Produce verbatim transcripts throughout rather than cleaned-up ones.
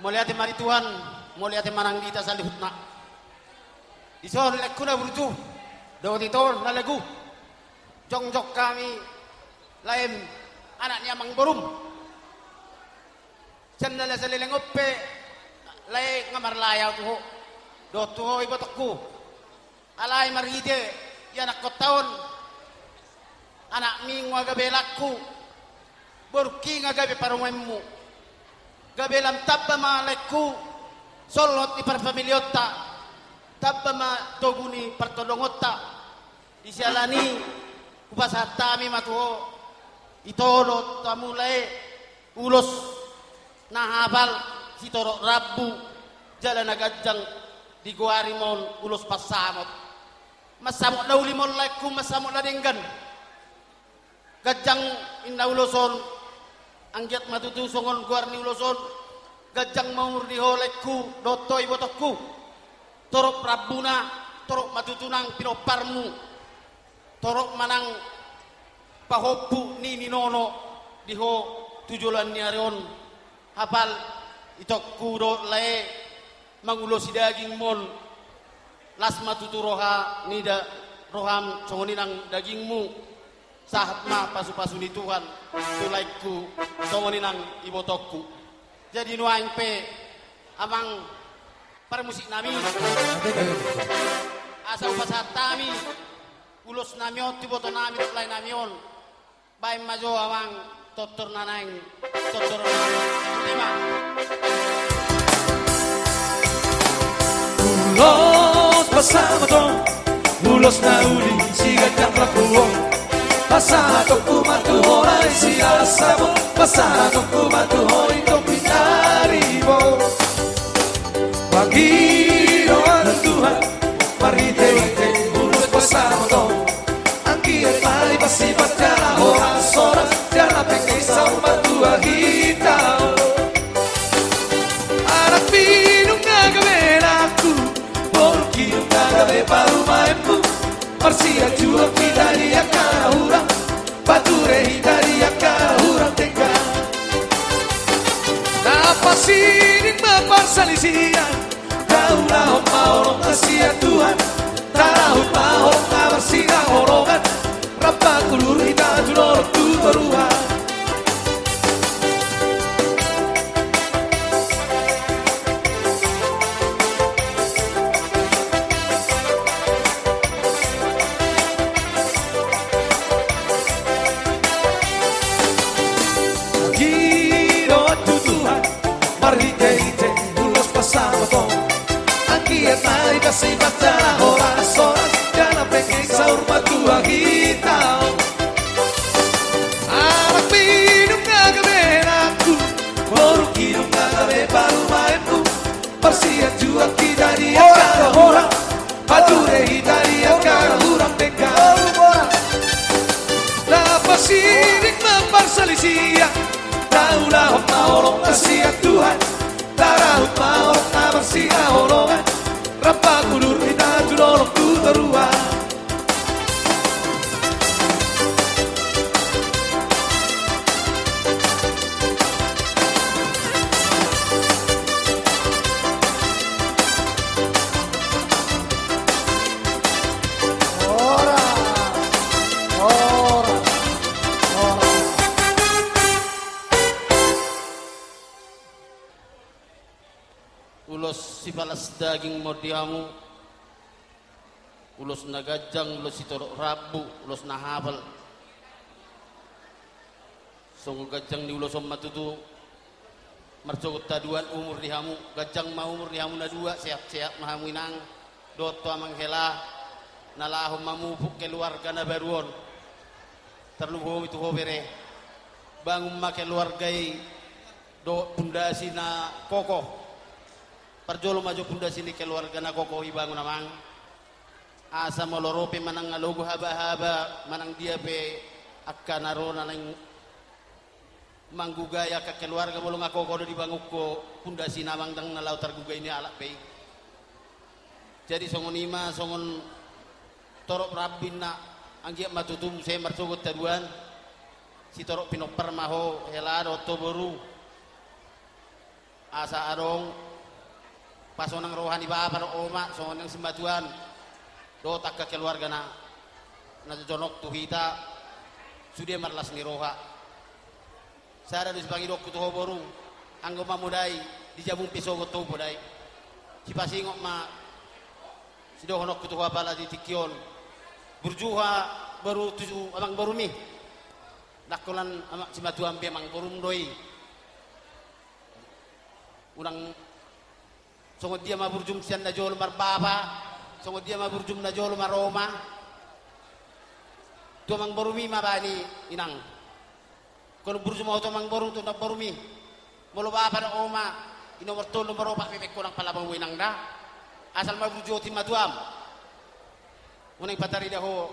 Mauliate ma di Tuhan, mauliate ma nang di hita saluhutna. Dison laengku na burju dohot ito na lagu, jongjong hami laem, anak ni amangborum. Sian na saleleng on pe lae nga marlae ahu tu ho dohot tu ho ibotongku. Alai marhite ianakkonta on, anakmi nga gabe helangku, borungki nga gabe parumaenmu. Gabe lam tamba ma laengku solhot ni parfamilionta, tamba ma togu ni partondongonta. Di siala ni i hupasahat hami ma tu ho ito dohot hamu lae ulos na hapal, sitorop rambu jala na ganjang, digoari ma on ulos pansamot. Mansamot na uli ma on laengku, mansamot na denggan. Ganjang inna ulos on, anggiat ma tutu songon goar ni ulos on. Ganjang ma umur di ho laengku dohot ho ibotongku. Torop rambuna, torop ma tutu nang pinomparmu. Torop ma nang pahompu ni ninono di ho tu joloan ni ari on. Hapal itongku dohot lae, mangulosi daging ma on. Las ma tutu roha ni da-, roham songon i nang dagingmu. Sahat ma pasupasu ni Tuhan tu laengku songon i nang ibotongku. Jadi nuaeng pe amang parmusiknami, asa hupasahat hami ulosnami on tu ibotonami dohot laenami on. Baen ma jo amang tortor na naeng, tortor na naeng. Ima. Ulos pansamot on, ulos na uli siganjang rambu on. Pasahatonku ma tu ho lae si Asabon, pasahatonku ma tu ho inong pinaribot. Pangidoan Tuhan, marhitehite ulos pansamot on. Anggiat ma dipasipat jala horas-horas, jala pengkei saur matua hita. Anakmi nunga gabe helangku, borungki nunga gabe parumaenmu. Marsianjuan hita di angka na hurang, pature hita di angka na hurang denggan. Na pasiding ma parsalisian, taulahon ma holong na sian Tuhan. Tarahut ma holong na marsihaholongan, rap mangulur hita tu dolok tu toruan. Pangidoan tu Tuhan, marhitehite ulos pansamot on. Anggiat ma dipasipat jala horas-horas, jala pengkei saur matua hita. Anakmi nunga gabe helangku, borungki nunga gabe parumaenmu. Marsianjuan hita di angka na hurang, pature hita di angka na hurang denggan. Na pasiding ma parsalisian, taulahon ma holong na sian Tuhan. Tarahut ma holong na marsihaholongan, rap mangulur hita tu dolok tu toruan. Ora, ora, ora. Ulos sipalas daging ma on di hamu. Ulos na ganjang, ulos sitorop rambu, ulos na hapal. Songon ganjang ni ulos on ma tutu marsogot haduan umur di hamu. Ganjang ma umur di hamu na dua, sehat-sehat ma hamu inang dohot tu amang hela, na laho mamupuk keluarga na baru on. Tarlumobi tu ho bere, bangun ma keluarga i dohot pundasi na kokoh. Parjolo ma jo pundasi ni keluarga na kokoh i bangun amang. Asa molo ro pe manang alogo haba-haba manang dia pe angka na ro na naeng manggugai angka keluarga, molo nga kokoh do dibangun ho pundasi na amang, ndang na laho targugai ni halak be i. Jadi songon i ma, songon torop rambu inna, anggiat ma tutu muse marsogot haduan. Sitorop pinompar ma ho hela dohot ho boru. Asa adong pasonang roha ni bapa dohot oma, songon i nang simatuam dohot angka keluarga na, na jonok tu hita, sude marlas ni roha. Sada do sipangidoonku tu ho boru, anggo mamodai, di jabum pe sogot ho podai. Sipasingot ma sidohononku tu ho apala di tingki on. Burju ha boru tu amangborumi. Ndang holan amang simatuam be, amangborum do i. Unang songon dia ma burjum sian na jolo marbapa, songon dia ma burjum na jolo maroma. Tu amangborumi ma baen i, inang. Ingkon burju ma ho tu amangborum, tu namborumi. Molo bapa dohot oma, i nomor tolu, nomor opat pe ingkon unang pala hamu, inang, da. Asal ma burju ho tu simatuam. Unang patarida ho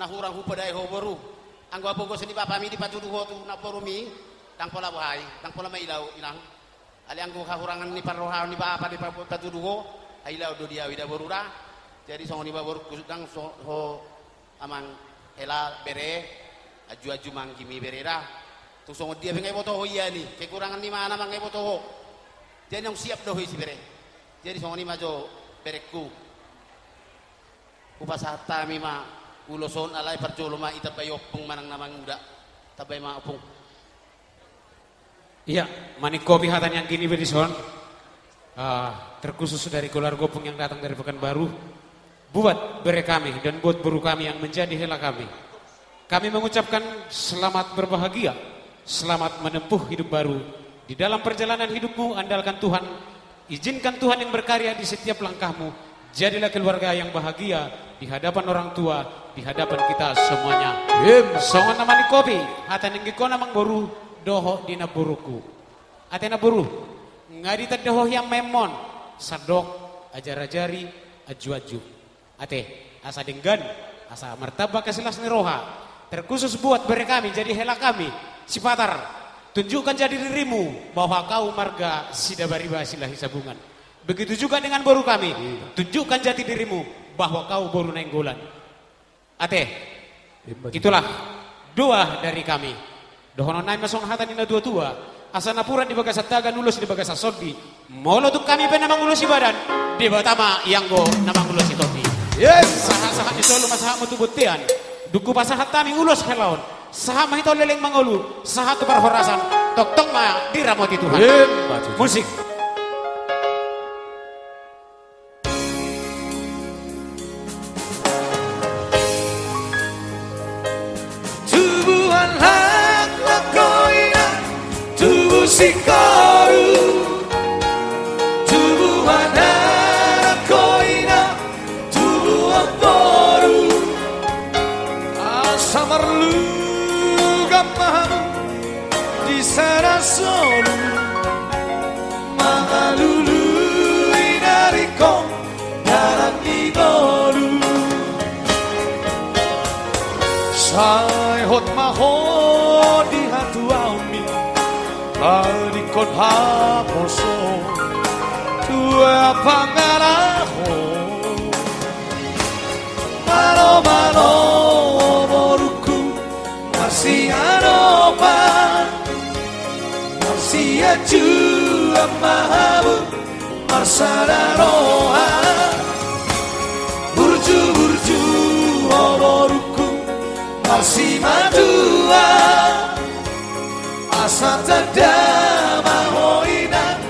na hurang hupodai ho boru. Anggo hapogoson ni bapami dipatudu ho tu namborumi, ndang pola boha i, ndang pola mailaon, inang. Alai anggo hahurangan ni parrohaon ni bapa dipatudu ho, ai laon do di ahu i, da, boru, da. Jadi songon i ma borungku, ndang so-, ho amang hela, bere, anju-anju ma anggim i, bere, da. Tung songon dia pe nga iboto ho, ia ni kekurangan ni mana ma nga iboto ho. Jadi naung siap do ho i, si bere. Jadi songon i ma jo, berengku. Hupasahat hami ma ulos on, alai parjolo ma i tambai ompung manang na manguda. Tambai ma, ompung. Iya, maningkopi hata ni anggi i be dison. Ah, terkhusus dari keluarga ompung yang datang dari Pekanbaru. Buat bere kami dan buat boru kami yang menjadi hela kami. Kami mengucapkan selamat berbahagia, selamat menempuh hidup baru. Di dalam perjalanan hidupmu, andalkan Tuhan, izinkan Tuhan yang berkarya di setiap langkahmu. Jadilah keluarga yang bahagia di hadapan orang tua, di hadapan kita semuanya. Songon na maningkopi hata ni anggi on, amangboru dohot di namborungku. Ate namboru, nga ditanda ho hian ma eme on, sandok, ajar-ajari, anju-anju. Ate, asa denggan, asa martamba angka silas ni roha. Terkhusus buat bere kami, jadi hela kami, Sipatar. Tunjukkan jati dirimu bahwa kau marga Sidabariba Silahisabungan. Begitu juga dengan boru kami. Iya. Tunjukkan jati dirimu bahwa kau boru Nainggolan. Ate, itulah doa dari kami. Dohonon nami ma songon hata ni natua-tua, asa napuran di bagasan tagan, ulos di bagasan sondi. Molo tung hami pe na mangulosi badan, Debata ma i anggo na mangulosi tondi. Yes. Sahat-sahat ni solu ma sahatmu tu bontean. Dung hupasahat hami ulos hela on, sahat ma hita on leleng mangolu, sahat tu parhorasan, tongtong ma diramoti Tuhan. Emma tutu. Musik. Tubuan laklak ho inang, tubu singkoru. Tubuan anak ho inang, tubuan boru. Asa marlungam ma hamu di sada solu, mangalului na ringkot dalan ni ngolu. Sai hot ma ho di hatuaonmi, paringkot haposo, tua pangalaho. Malo-malo borungku, marsiadopan, marsianjuan ma hamu, marsada roha. Burju-burju ho borungku, marsimatua, asa tanda ma ho inang,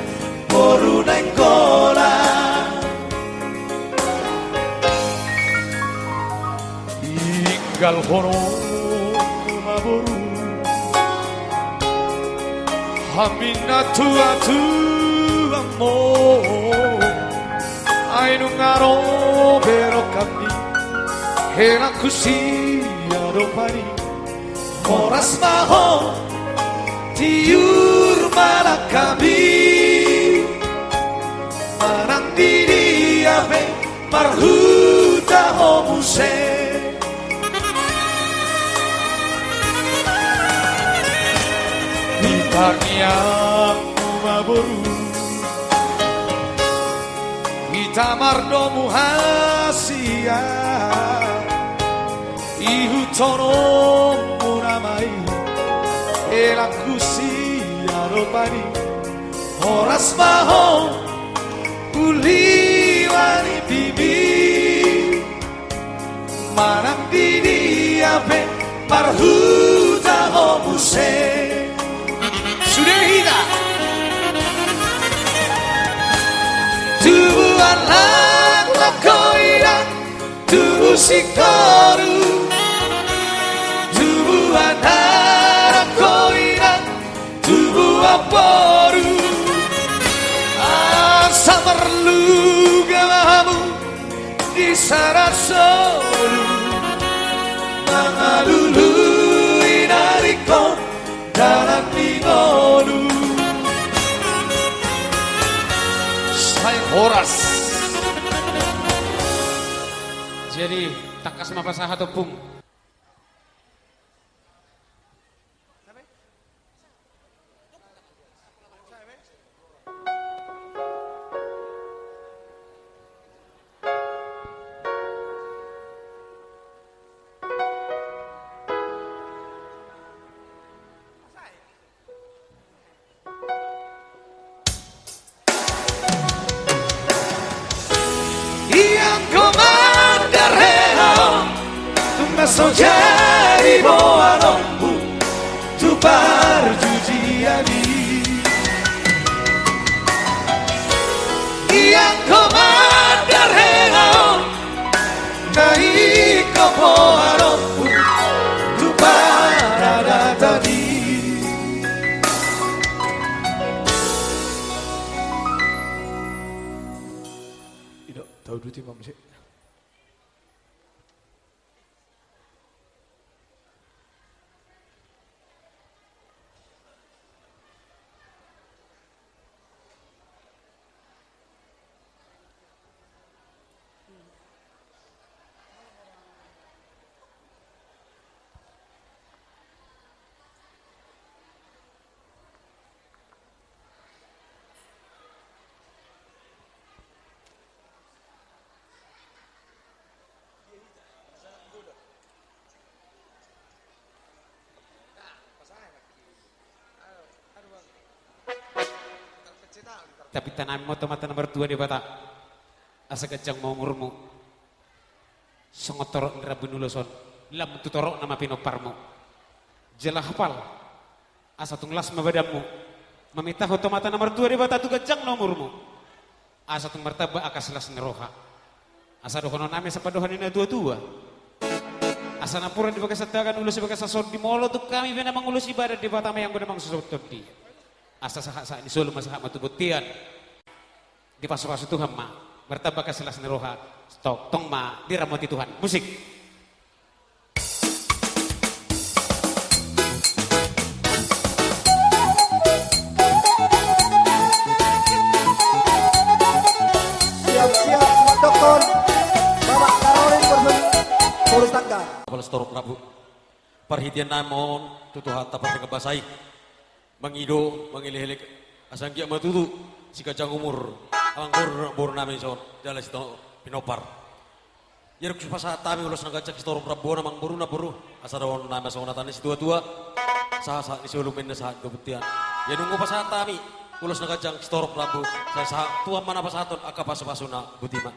boru Nainggolan. Inggal horong ma boru, hami na tua-tuamu. Ai nunga ro berok hami, helangku siadopan i. Horas ma ho, tiur malangkami, manang di dia pe marhuta ho muse. Di tangiangmu ma boru, hita mardomu hasian. Ihuthononmuna ma i, helangku siadopan i. Horas ma ho, uli wali bibi. Manang di dia pe marhuta ho muse. Sude hita. Tubuan laklak ho inang, tubu singkoru. Tubuan anak ho inang, tubuan boru. Asa marluga ma hamu di sada solu, mangalului na ringkot dalan ni ngolu. Sai horas. Jadi, tangkas ma pasahat, Ompung. Ianggo mandar heha on, na so jadi boanonmu tu parjujian i. Ianggo mandar heha on, na ingkon boanonmu tu paradatan i. Ido, tauduti ma muse. Tapinta nami ma tu Amanta na martua Debata, asa ganjang ma umurmu. Songon torop ni rambu ni ulos on, lam tu torop nama pinomparmu. Jala hapal, asa tung las ma badanmu, mamintahon tu Amanta na martua Debata tu ganjang na umurmu. Asa tung martamba angka silas ni roha. Asa dohonon nami asa pandohan ni na tua-tua. Asa napuran di bagasan daging, ulos di bagasan tondi, molo tung hami pe na mangulosi badan, Debata ma ianggo na mangulosi tondi. Asa sahat-sahat ni solu ma sahat ma tu bontean. Dipasu-pasu Tuhan ma, martamba angka silas ni roha, tongtong ma diramoti Tuhan. Musik. Siap-siap mandokkon Bapak Karolin Borsuk, Borsuk Tangga. Kepala Sitorop Rambu. Parhitean nami on tu Tuhanta pardenggan basa i. Mangido, mangelek-elek, asa anggiat ma tutu siganjang umur amangboru, boru nami dison, jala sitongka pinompar. Ia dung so pasahat hami ulos na ganjang Sitorop Rambu on, amangboru, namboru, asa dohonon nami ma songon hata ni situa-tua: Sahat-sahat ni solu ma inna sahat tu bontean. Ia dung pasahat hami ulos na ganjang Sitorop Rambu, sai sahat Tuhan ma na pasahathon angka pasu-pasuna. Botima.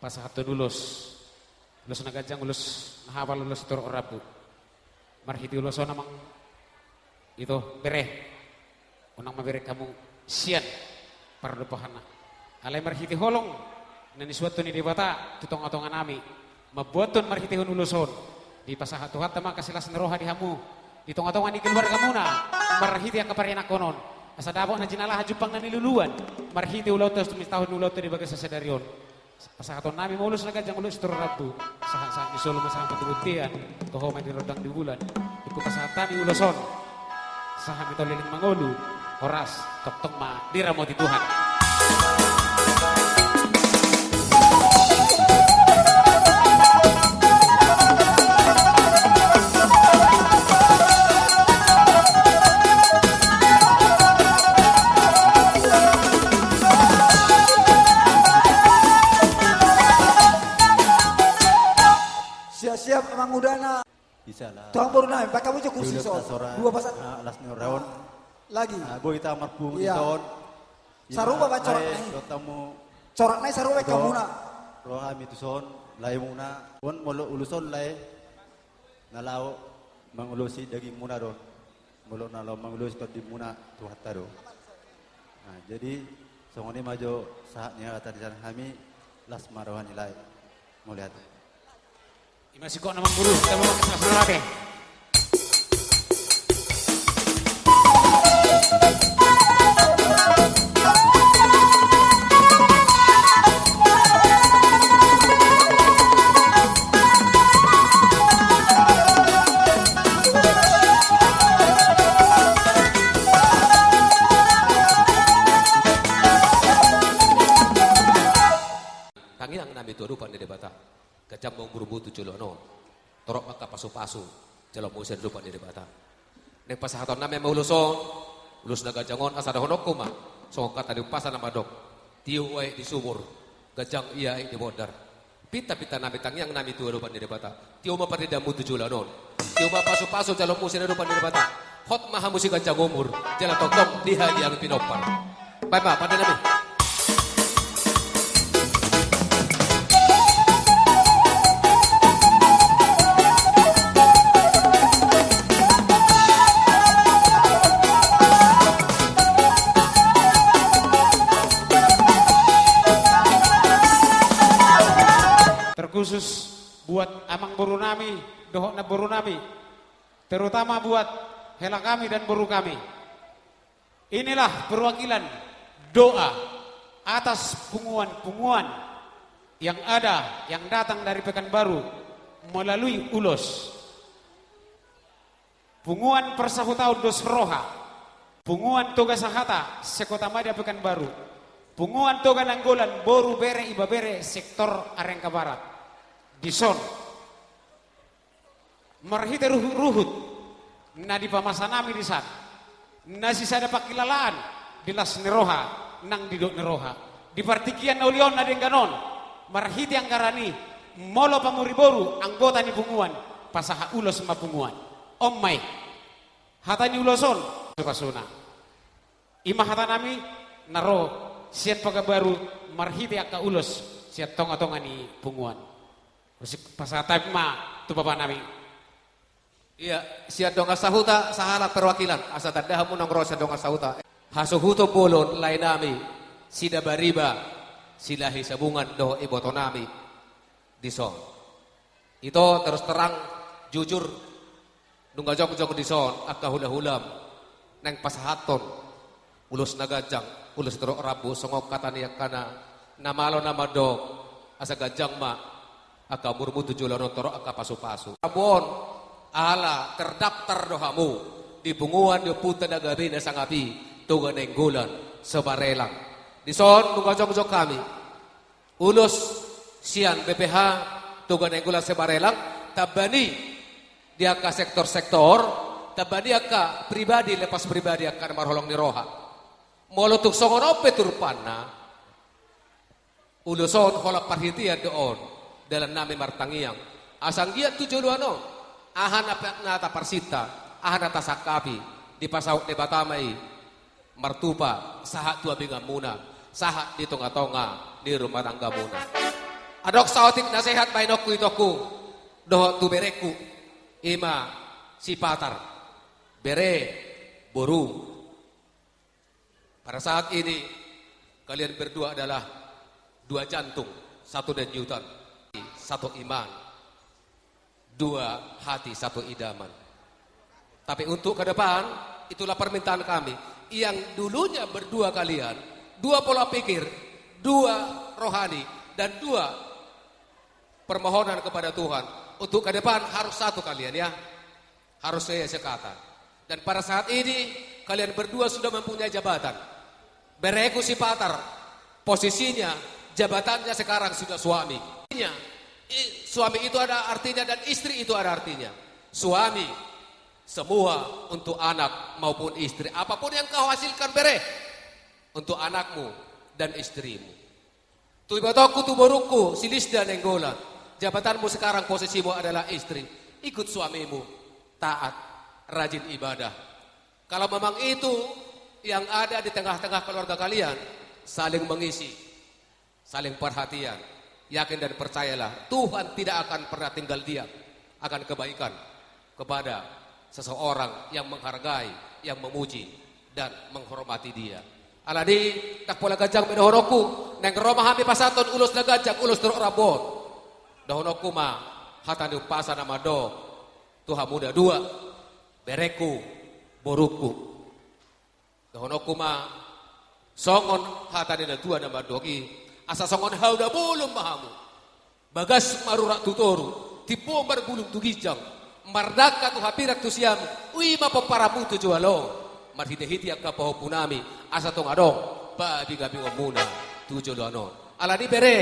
Pasahathon ulos. Ulos na ganjang, ulos na hapal, ulos Sitorop Rambu. Marhite ulos on, amang, ito, bere, unang ma bere hamu sian pardompahanna. Alai marhite holong na nisuanhon ni Debata tu tonga-tonga nami, mambuathon marhitehon ulos on, dipasahat Tuhanta ma angka silas ni roha di hamu di tonga-tonga ni keluargamuna, marhite angka parianakhon on, asa dapot na jinalahan, jumpang na niluluan, marhite ulaonta, tumundalhon ulaonta di bagasan sadari on. Pasahaton nami ma ulos na ganjang, ulos Sitorop Rambu. Sahat-sahat ni solu ma sahat ma tu bontean, toho ma di rondang di bulan. Ingkon pasahat hami ulos on, sahat ma tu leleng mangolu. Horas, tongtong ma diramoti Tuhan. Amang udana. Bisa lah. Tuang boru nami, pakai kamu jo kursi. Dua pasan. Ah, las ni roha on. Lagi. Ah, boi hita marpungu di son. Sarupa, Pak, corak nai. Corak nai sarupa, Pak, hamuna. Roha mi tu son, lae muna. On molo ulos on lae. Na laho mangulosi daging muna do. Molo na laho mangulosi tondi muna Tuhanta do. Nah, jadi songon i ma jo sahat ni hata di son, hami las ma roha ni lae. Mauliate. Ima singkop na mamburu, kita mau ke sana lagi. Tangiang nami tu adopan ni Debata. Ganjang ma umurmu tu joloan on. Torop ma angka pasupasu jaloonmu sian adopan ni Debata. Naeng pasahaton nami ma ulos on, ulos na ganjang on, asa dohononku ma songon hata ni umpasa na mandok: Tio aek di sumur, ganjang ia aek di bondar. Pintapinta nami, tangiang nami tu adopan ni Debata. Tio ma panindaanmu tu joloan on. Tio ma pasupasu jaloonmu sian adopan ni Debata. Hot ma hamu siganjang umur, jala tongtong di hadiang pinompar. Baen ma, pande nami. Terkhusus buat amang boru nami, dohot namboru nami, terutama buat hela kami dan boru kami. Inilah perwakilan doa atas punguan-punguan yang ada, yang datang dari Pekanbaru melalui ulos. Punguan Parsahutaon Dos Roha, Punguan Toga Sahata se-Kotamadya Pekanbaru, Punguan Toga Nainggolan boru, bere, ibebere sektor Arengka Barat. Dison marhite ruhut-ruhut na dipamasa nami di son, na sisada pangkilalaan di las ni roha nang didok ni roha, di partingkian na uli on na denggan on, marhite anggaran i, molo pamuri boru anggota ni punguan, pasahat ulos ma punguan. On ma i hata ni ulos on, pasupasuna. Ima hata nami na ro sian Pekanbaru marhite angka ulos sian tongatonga ni punguan. Pasahat hami ma tu bapa nami. Ia, sian dongan sahuta sahalak perwakilan, asa tanda hamu naung ro sian dongan sahuta. Hasuhuton bolon lae nami, Sidabariba, Silahi Sabungan dohot iboto nami dison. Ito, terus terang, jujur, nunga jongjong dison angka hulahulam naeng pasahathon ulos na ganjang, ulos torop rambu, songon hata ni angka na malo na mandok, asa ganjang ma angka umurmu tu joloan on, torop angka pasupasu. Rambu on ala terdaftar do hamu di punguan ni Ompunta na Gabe na Sangap i, Toga Nainggolan se-Barelang. Dison nunga jongjong hami. Ulos sian B P H Toga Nainggolan se-Barelang, tamba ni di angka sektor-sektor, tamba ni angka pribadi lepas pribadi angka na marholong ni roha. Molo tung songon on pe tu rupana, ulos on holan parhitean do on dalan nami martangiang. Asa anggiat tu joloan on, aha na pa-, na taparsinta, aha na tasangkapi, dipasaut Debata ma i martupa sahat tu abinganmuna, sahat di tongatonga ni rumah tanggamuna. Adong saotik nasehat baenonku itongku dohot tu berengku, ima si Patar, bere, boru. Pada saat ini kalian berdua adalah dua jantung, satu denyutan, satu iman. Dua hati satu idaman. Tapi untuk ke depan, itulah permintaan kami. Yang dulunya berdua kalian, dua pola pikir, dua rohani, dan dua permohonan kepada Tuhan. Untuk ke depan harus satu kalian, ya. Harus saya sekata. Dan pada saat ini, kalian berdua sudah mempunyai jabatan. Bereku si Patar, posisinya, jabatannya sekarang sudah suami. Artinya, i-, suami itu ada artinya dan istri itu ada artinya. Suami, semua untuk anak maupun istri. Apapun yang kau hasilkan, bere, untuk anakmu dan istrimu. Tu ibotongku, tu borungku, si Lisda Nainggolan. Jabatanmu sekarang, posisimu adalah istri. Ikut suamimu, taat, rajin ibadah. Kalau memang itu yang ada di tengah-tengah keluarga kalian, saling mengisi, saling perhatian. Yakin dan percayalah, Tuhan tidak akan pernah tinggal diam akan kebaikan kepada seseorang yang menghargai, yang memuji, dan menghormati dia. Alani, ndang pola ganjang be dohononku, naeng ro ma hami pasahathon ulos na ganjang, ulos torop rambu on. Dohononku ma hata ni umpasa na mandok tu hamu na dua, berengku, borungku. Dohononku ma songon hata ni na tua na mandok i, asa songon hau na bolon ma hamu. Bagas marurat tu toru, timbo marbulung tu ginjang, mardangka tu hambirang tu sian, i ma pomparanmu tu joloan on, marhite-hite angka pahompunami, asa tung adong pabinga-bingaonmuna tu joloan on. Alani bere,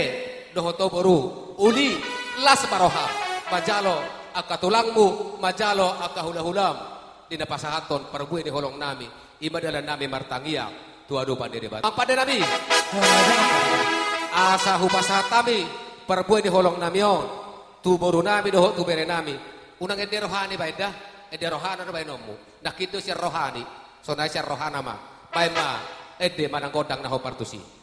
dohot ho boru, uli, las ma roham manjalo angka tulangmu, manjalo angka hula-hulam di na pasahathon parbue ni holongnami, i ma dalannami martangiang tu adopan ni Debata. Amang pandenami, asa hupasahat hami parbue ni holongnami on tu borunami dohot tu berenami. Unang ende rohani baen da, ende rohana do baenonmu. Nangkin do sian rohani, sonai sian rohana ma. Baen ma ende manang gondang na hombar tusi.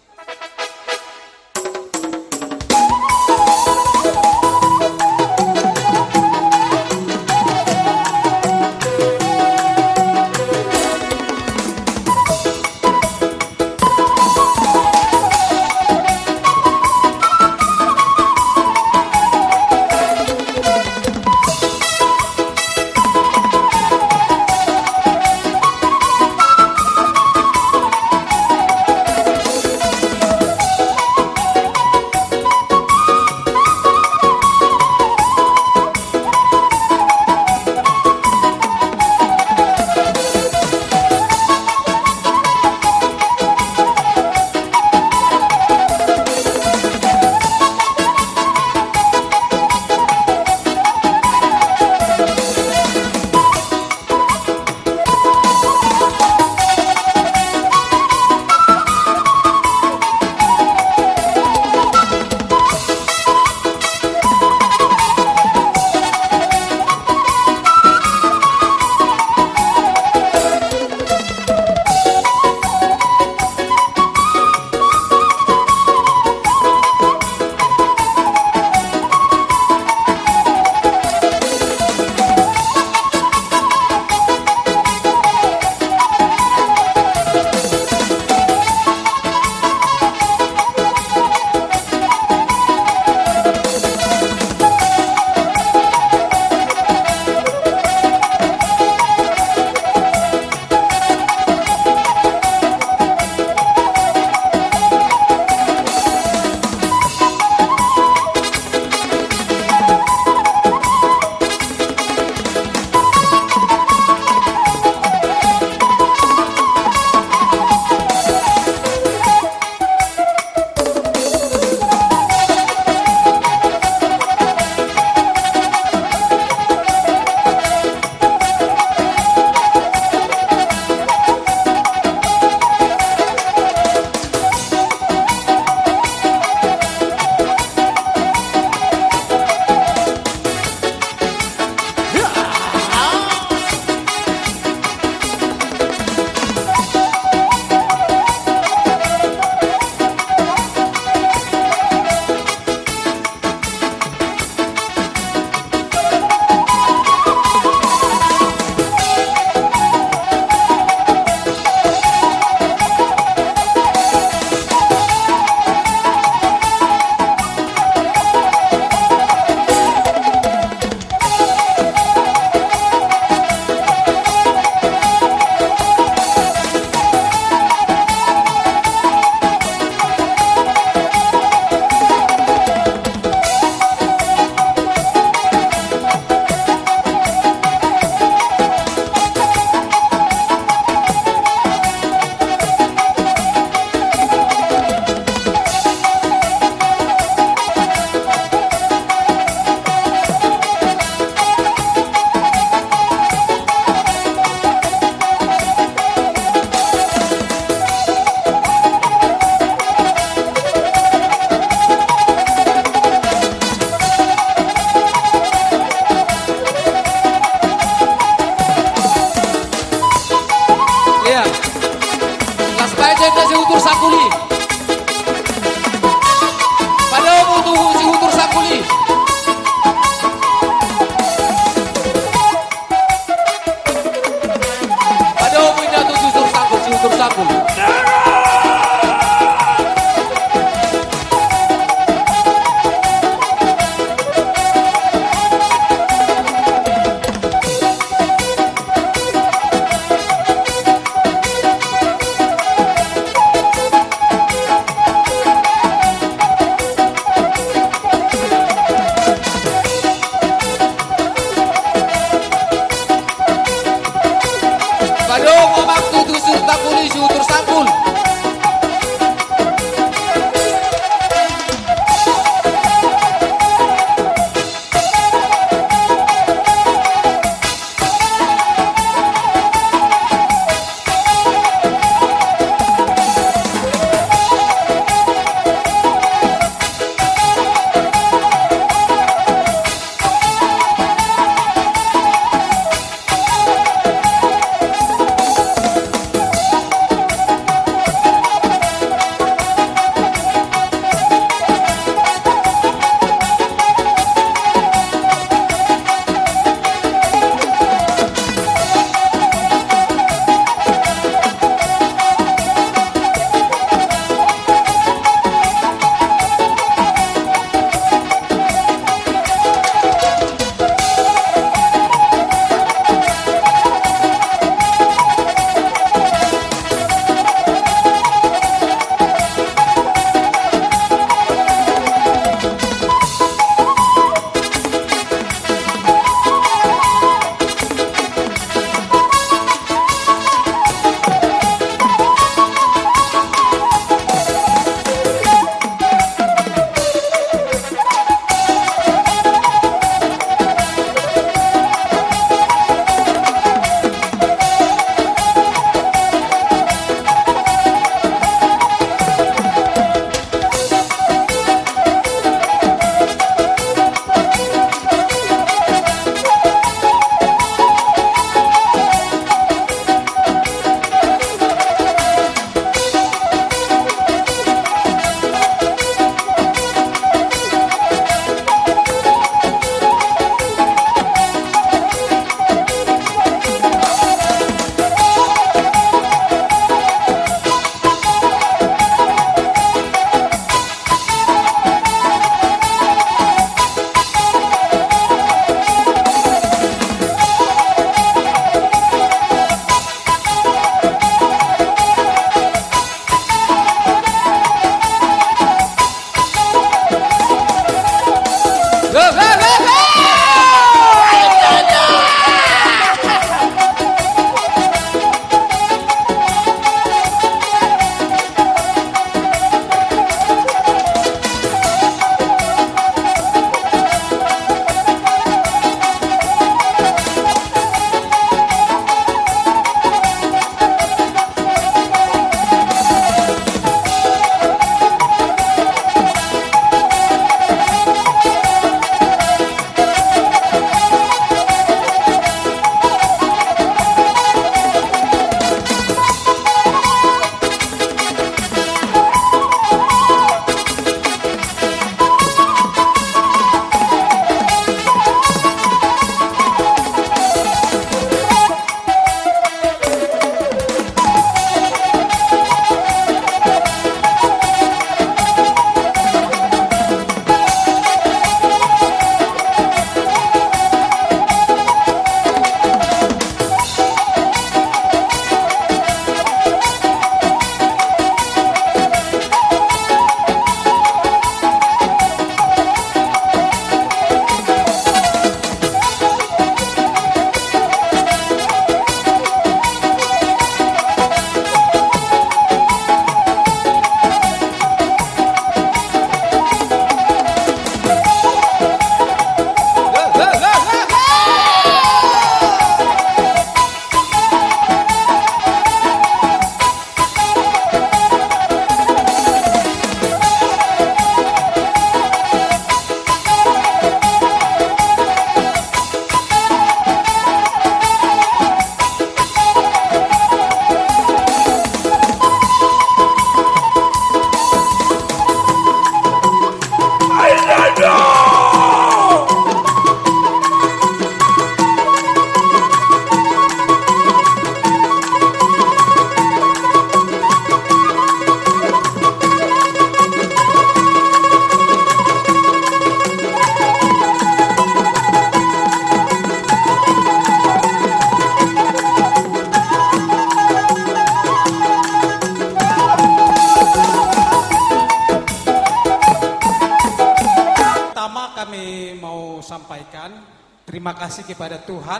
Kami mau sampaikan terima kasih kepada Tuhan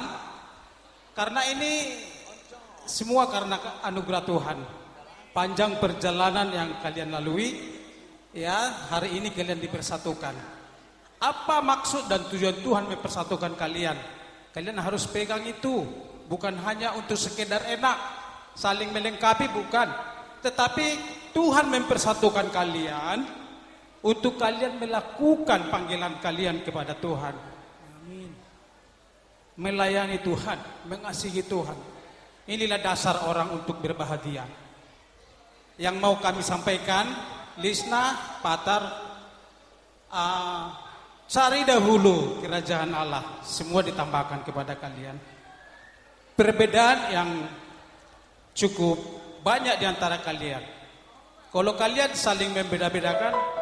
karena ini semua karena anugerah Tuhan. Panjang perjalanan yang kalian lalui, ya, hari ini kalian dipersatukan. Apa maksud dan tujuan Tuhan mempersatukan kalian? Kalian harus pegang itu. Bukan hanya untuk sekedar enak, saling melengkapi, bukan. Tetapi Tuhan mempersatukan kalian untuk kalian melakukan panggilan kalian kepada Tuhan. Amin. Melayani Tuhan, mengasihi Tuhan. Inilah dasar orang untuk berbahagia. Yang mau kami sampaikan, Lisna, Patar, ah, cari dahulu kerajaan Allah, semua ditambahkan kepada kalian. Perbedaan yang cukup banyak di antara kalian. Kalau kalian saling membeda-bedakan,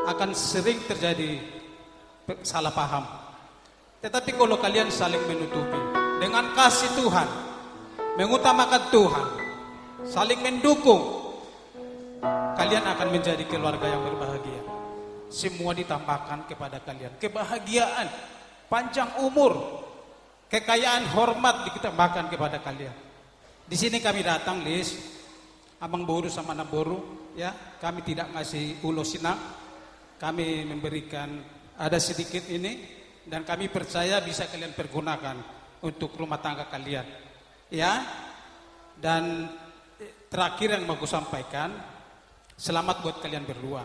akan sering terjadi pe-, salah paham. Tetapi kalau kalian saling menutupi dengan kasih Tuhan, mengutamakan Tuhan, saling mendukung, kalian akan menjadi keluarga yang berbahagia. Semua ditambahkan kepada kalian. Kebahagiaan, panjang umur, kekayaan, hormat ditambahkan kepada kalian. Di sini kami datang, Lis, Amang Boru sama Namboru, ya, kami tidak ngasih ulos, Inang. Kami memberikan ada sedikit ini, dan kami percaya bisa kalian pergunakan untuk rumah tangga kalian. Ya, dan, eh, terakhir yang mau kusampaikan, selamat buat kalian berdua.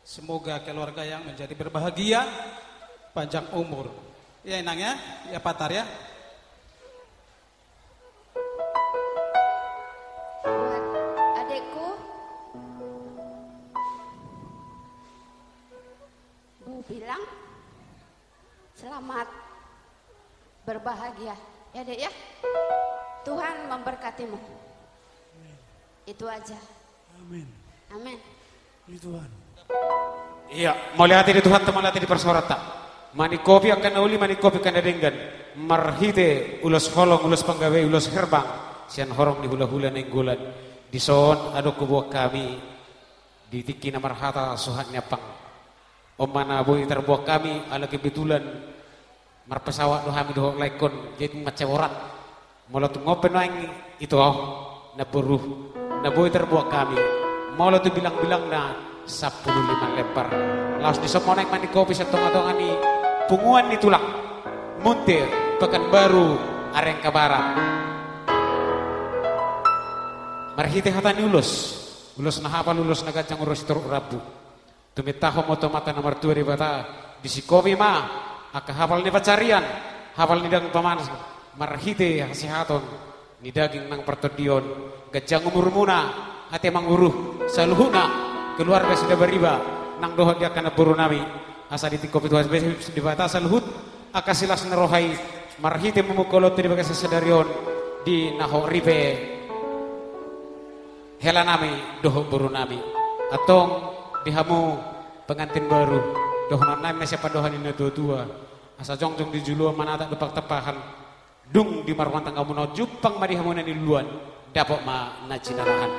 Semoga keluarga yang menjadi berbahagia, panjang umur. Ya, Inang, ya, ya, Patar, ya. Buat adekku, Bu Bilang, selamat berbahagia, ya, Dek, ya. Tuhan memberkatimu. Itu aja. Amin. Amin. Puji Tuhan. Ia, mauliate di Tuhanta, mauliate di parsaoranta. Maningkopi angka na uli, maningkopi angka na denggan. Marhite ulos holong, ulos panggabean, ulos herbang sian horong ni hulahula Nainggolan. Dison adong huboan hami di tingki na marhata suhat ni ampang. On ma na boi tarboan hami, ala kebetulan marpesawat do hami dohot laengkon, jadi mansai borat. Molo tung on pe nuaeng, ito, namboru, na boi tarboan hami, molo tu bilangbilangna sampulu lima lembar. Laos dison ma nuaeng maningkopi sian tongatonga ni punguan ni tulang, Munthe, Pekanbaru, Arengkabarat. Marhite hata ni ulos, ulos na hapal, ulos na ganjang, ulos sitorop rambu. Tumitahon ma tu Amanta na martua Debata, disingkopi ma angka hapal ni pansarian, hapal ni daging pamangan, marhite hasehaton ni daging nang partondion, ganjang umurmuna, ate manguru, saluhutna keluarga Sidabariba nang dohot di angka namborunami, asa disingkopi Tuhan Debata saluhut angka silas ni roha i, marhite mamungka ulaonta di bagasan sadari on, di na hot ripe helanami dohot borunami. Antong di hamu pengantin baru, dohononnami ma sian pandohan ni natuatua, asa jongjong di juluan, manatap dompak tampahan, dung di marruang tangga muna on, jumpang ma di hamu na niluluan, dapot ma na jinalahan.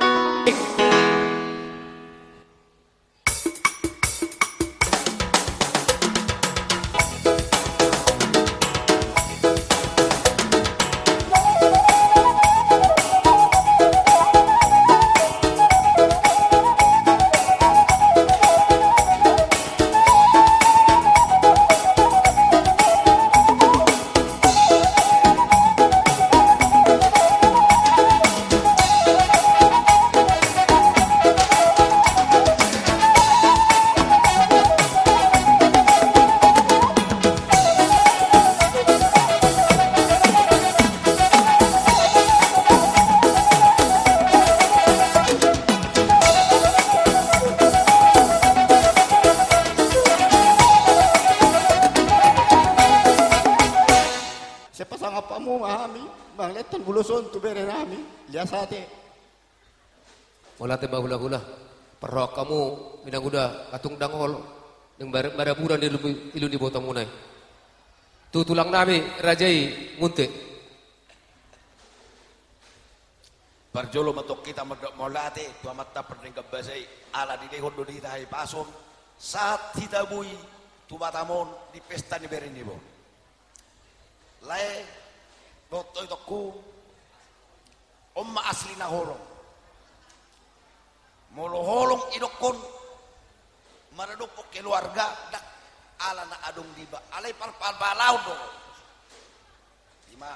Sai pasangap hamu ma hami mangalehon ulos on tu berenami, lias ate. Mauliate ma hulahula, parrohahon hamu, minanguda, atung dang olo, naeng mar-, maraburan di ilu, ilu ni botomuna i. Tu tulangnami raja i, Munthe. Parjolo ma tong hita mandok mauliate tu Amanta Pardenggan Basa i, ala dilehon do di hita hahipason, sahat hita boi Batam on di pesta ni bere ni Ibon. Lae, dohot itongku, on ma asli na holong. Molo holong idokkon maradophon keluarga, ndang ala na adong diba, alai parparbalaon do. Ima.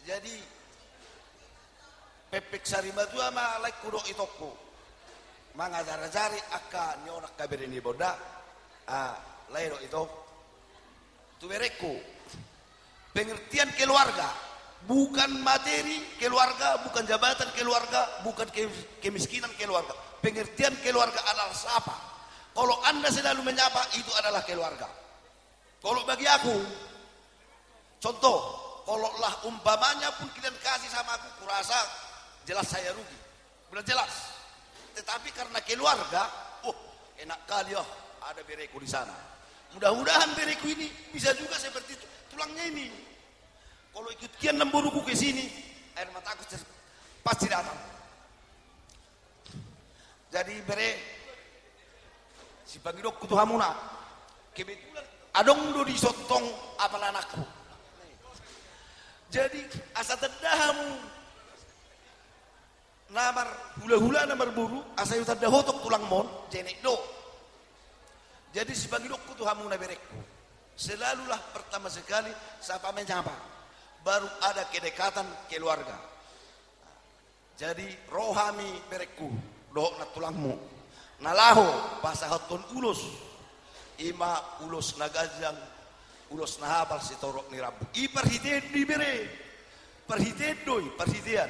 Jadi, pepek sari matua ma laengku dohot itongku mangajar-ajari angka ni on angka bere ni Ibon da. Ah, lae dohot ito. Tu berengku, pengertian keluarga bukan materi keluarga, bukan jabatan keluarga, bukan ke-, kemiskinan keluarga. Pengertian keluarga adalah sapa. Kalau Anda selalu menyapa, itu adalah keluarga. Kalau bagi aku, contoh, kalau lah umpamanya pun kalian kasih sama aku, kurasa jelas saya rugi. Udah jelas. Tetapi karena keluarga, oh, enak kali ya, ada bereku di sana. Mudah-mudahan bereku ini bisa juga seperti itu, tulangnya ini. Kalau ikut kian namboruku ke sini, air mataku ter-, pasti datang. Jadi bere, sipangidokku tu hamuna. Kebetulan adong do di sontong apala anakku. Jadi asa tanda hamu na marhula-hula na marboru, asa hutanda ho tong tulangmon, jenek do. Jadi sipangidokku tu hamuna berengku, selalulah pertama sekali sapa menyapa, baru ada kedekatan keluarga. Jadi ro hami berengku dohot nantulangmu na laho pasahathon ulos, ima ulos na ganjang, ulos na hapal sitorop ni rambu. I parhitean do i bere, parhitean do i, parhitean.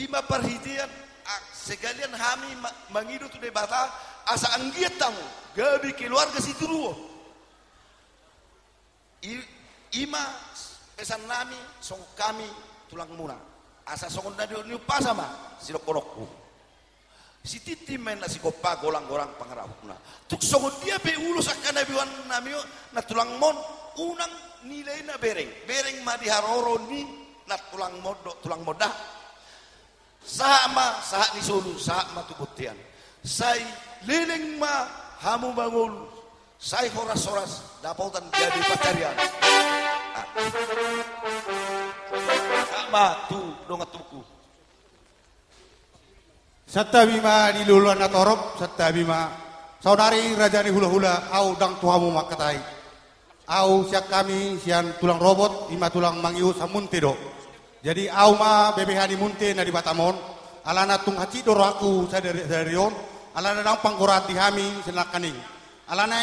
Ima parhitean, ah, sekalian hami ma-, mangido tu Debata asa anggiat hamu gabe keluarga situruon. I-, ima pesan nami songon hami tulangmuna. Asa songon na di-, niumpasa ma sidohononku. Sitintin ma inna sigompa, golang-golang pangarahutna. Tung songon dia pe ulos angka na binoan nami on, nantulangmon, unang nilaina bereng. Bereng ma di haroro ni nantulangmon dohot tulangmon da. Sahat ma sahat ni solu, sahat ma tu bontean. Sai leleng ma hamu mangolu, sai horas-horas dapotan gabe pansarian. Ah. Sahat ma tu dongan tubuku. Santabi ma di hula-hula na torop, santabi ma. Saonari raja ni hula-hula, ahu ndang tu hamu mangkatai. Ahu sian hami, sian tulang Robot, ima tulang Mangihut, samunthe do. Jadi ahu ma B P H ni munthe na di Batam on, alana tung hansit do rohangku sadari, sadari on, alana ndang panggoraan di hami sian nangkaning. Alana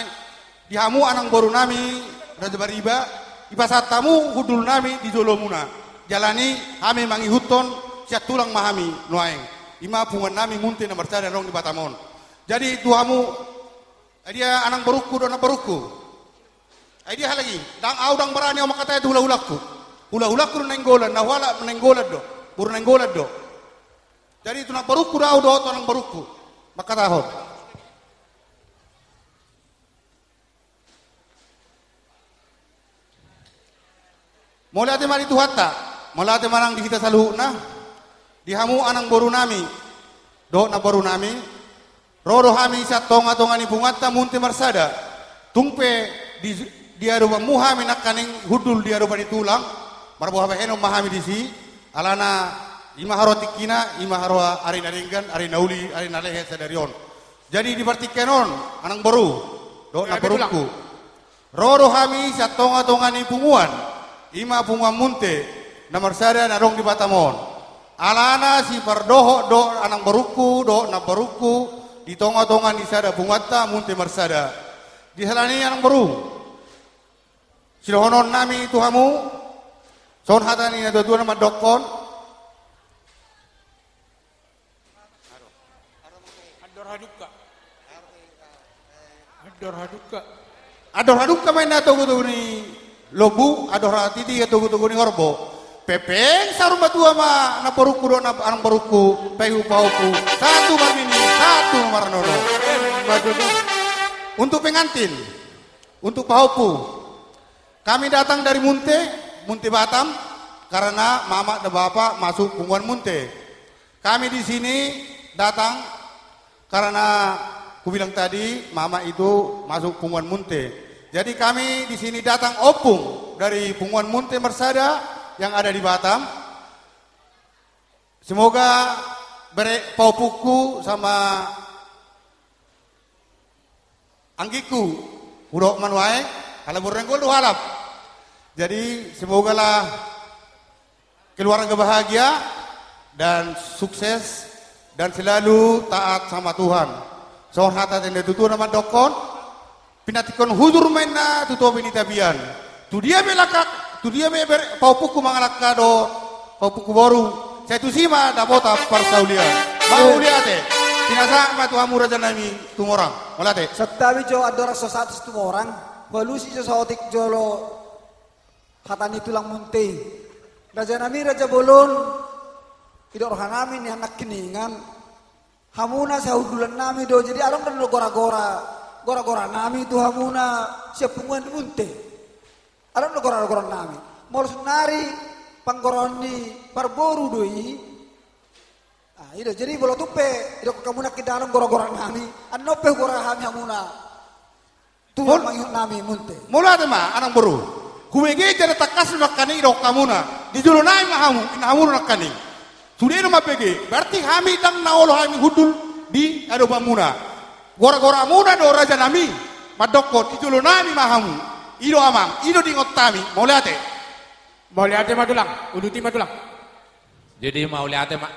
di hamu anang boru nami Raja Bariba, dipasahat hamu hundul nami di jolomuna. Jala ni hami mangihuthon sian tulang ma hami nuaeng. Ima punguan nami munthe na marsada na adong di Batam on. Jadi tu hamu, ai dia anang borungku dohot nang borungku? Ai dia halak i, ndang, ahu ndang barani ahu mangkatai tu hula-hulangku. Hula-hulangku do Nainggolan, na huhalak Nainggolan do, boru Nainggolan do. Jadi tu nang borungku do ahu dohot tu anang borungku mangkatahon. Mauliate ma di Tuhanta, mauliate ma nang di hita saluhutna, di hamu anang boru nami dohot nang boru nami. Ro do hami sian tonga-tonga ni punguanta munthe marsada. Tung pe di, di adopanmu hami nangkaning hundul di adopan ni tulang, marboha bahenon ma hami disi, alana ima haroa tingkina, ima haroa ari na denggan, ari na uli, ari na lehet sadari on. Jadi di partingkian on, anang boru dohot nang borungku, ro do hami sian tonga-tonga ni punguan, ima punguan munthe na marsada na adong di Batam on. Alana sipardohot do anang borungku dohot nang borungku di tonga-tonga ni sada punguanta munthe marsada. Di sala ni i anang boru, sidohonon nami tu hamu, songon hata ni natua-tua na mandokkon. Andor hadungka. Andor hadungka. Andor hadungka ma inna togu-togu ni lombu, andor hatiti togu-togu ni horbo. Pepeng saur matua ma nang borungku dohot nang, anang borungku, paihu pahompu, sahat tu marnini, sahat tu marnono. Untuk pengantin, untuk pahompu, kami datang dari Munte, Munte Batam, karena mama dan bapak masuk punguan Munte. Kami di sini datang karena Kubilang tadi, Mamak itu masuk Punguan Munte. Jadi kami di sini datang opung dari Punguan Munte Marsada yang ada di Batam. Semoga bere paopungku sama anggingku, hudok ma nuaeng, ala borrenggo do halap. Jadi semogalah keluarga bahagia dan sukses dan selalu taat sama Tuhan. Songon hata ni natuatua na mandokkon, pinantikhon hujur ma inna tu topi ni tapian. Tu dia pe langka, tu dia pe ber-, paopungku mangalangka do, paopungku boru, sai tusi ma dapotan parsaulian. Mauliate. Pinasahat ma tu hamu raja nami Situmorang. Mauliate. Santabi jo andorang so sahat Situmorang, hualusi jo saotik jolo hata ni tulang Munte. Raja nami, raja bolon, didok roha nami nian nangkiningan, hamuna sahundulan nami do, jadi adong do gora-gora, gora-gora nami tu hamuna sian Punguan Munte. Adong do gora-gora nami. Molo saonari panggoraon ni parboru do i. Ah, i do, jadi molo tung pe didok hamuna nangkin adong gora-gora nami, annon pe hugora hami hamuna. Tulang mangihut nami Munte. Mauliate ma, amangboru. Hubege jala tangkas do nangkaning didok hamuna. Di jolo nami ma hamu, inna hamu do nangkaning. Sude do mambege, berarti hami ndang na olo hami hundul di adopanmuna. Gora-goramuna do raja nami mandokkon, di jolo nami ma hamu. I do amang, i do diingot hami. Mauliate. Mauliate ma tulang, uduti ma tulang. Jadi mauliate ma.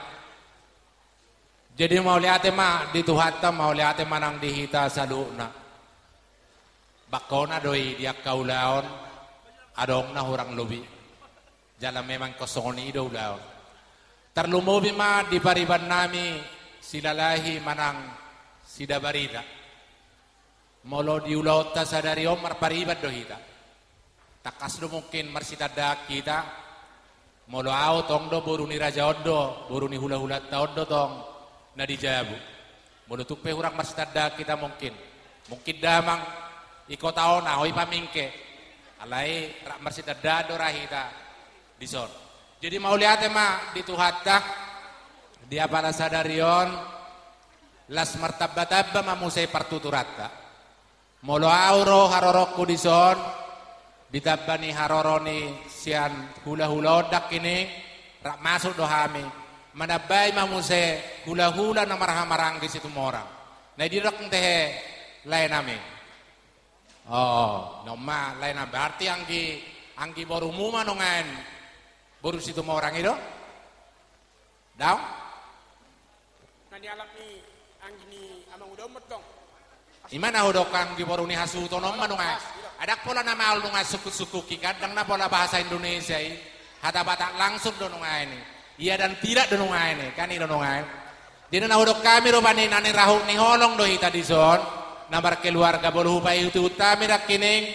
Jadi mauliate ma di Tuhanta, mauliate ma nang di hita saluhutna. Bangkona do i di angka ulaon, adong na hurang lobi. Jala memang ingkon songon i do ulaon. Tarlumobi ma di pariban nami Silalahi manang Sidabarita. Molo di ulaonta sadari on marpariban do hita. Tangkas do mungkin marsitandaan hita. Molo ahu tong do boru ni raja on do, boru ni hula-hulanta on do tong na di jabu. Molo tung pe hurang marsitandaan hita mungkin. Mungkin damang i kota on, ahu i pamingke. Alai rap marsitandaan do ra hita dison. Jadi mauliate ma di Tuhanta, di apala sadari on, las martamba-tamba ma muse partuturanta. Molo ahu ro haroronku dison, ditamba ni haroro ni sian hula-hula on nangkining, rap masuk do hami. Manambai ma muse hula-hula na marhahamaranggi Situmorang. Na i didok ntehe lae nami. Oh, noma lae nami, berarti anggi, anggi borumu ma nuaeng boru Situmorang i do? Daong? Na nialap ni anggi ni amang uda on ma tong. I ma na hudok anggi boru ni hasuhuton on ma nuaeng. Ndang pola na maol nuaeng sungkun-sungkun i kan, ndang na pola bahasa Indonesia i. Hata Batak langsung do nuaeng i. Iya dan tidak do nuaeng i, kan i do nuaeng. Jadi na hudok hami rupani na nirahut ni holong do hita dison. Na markeluarga, molo hupaihut-ihut hami nangkining,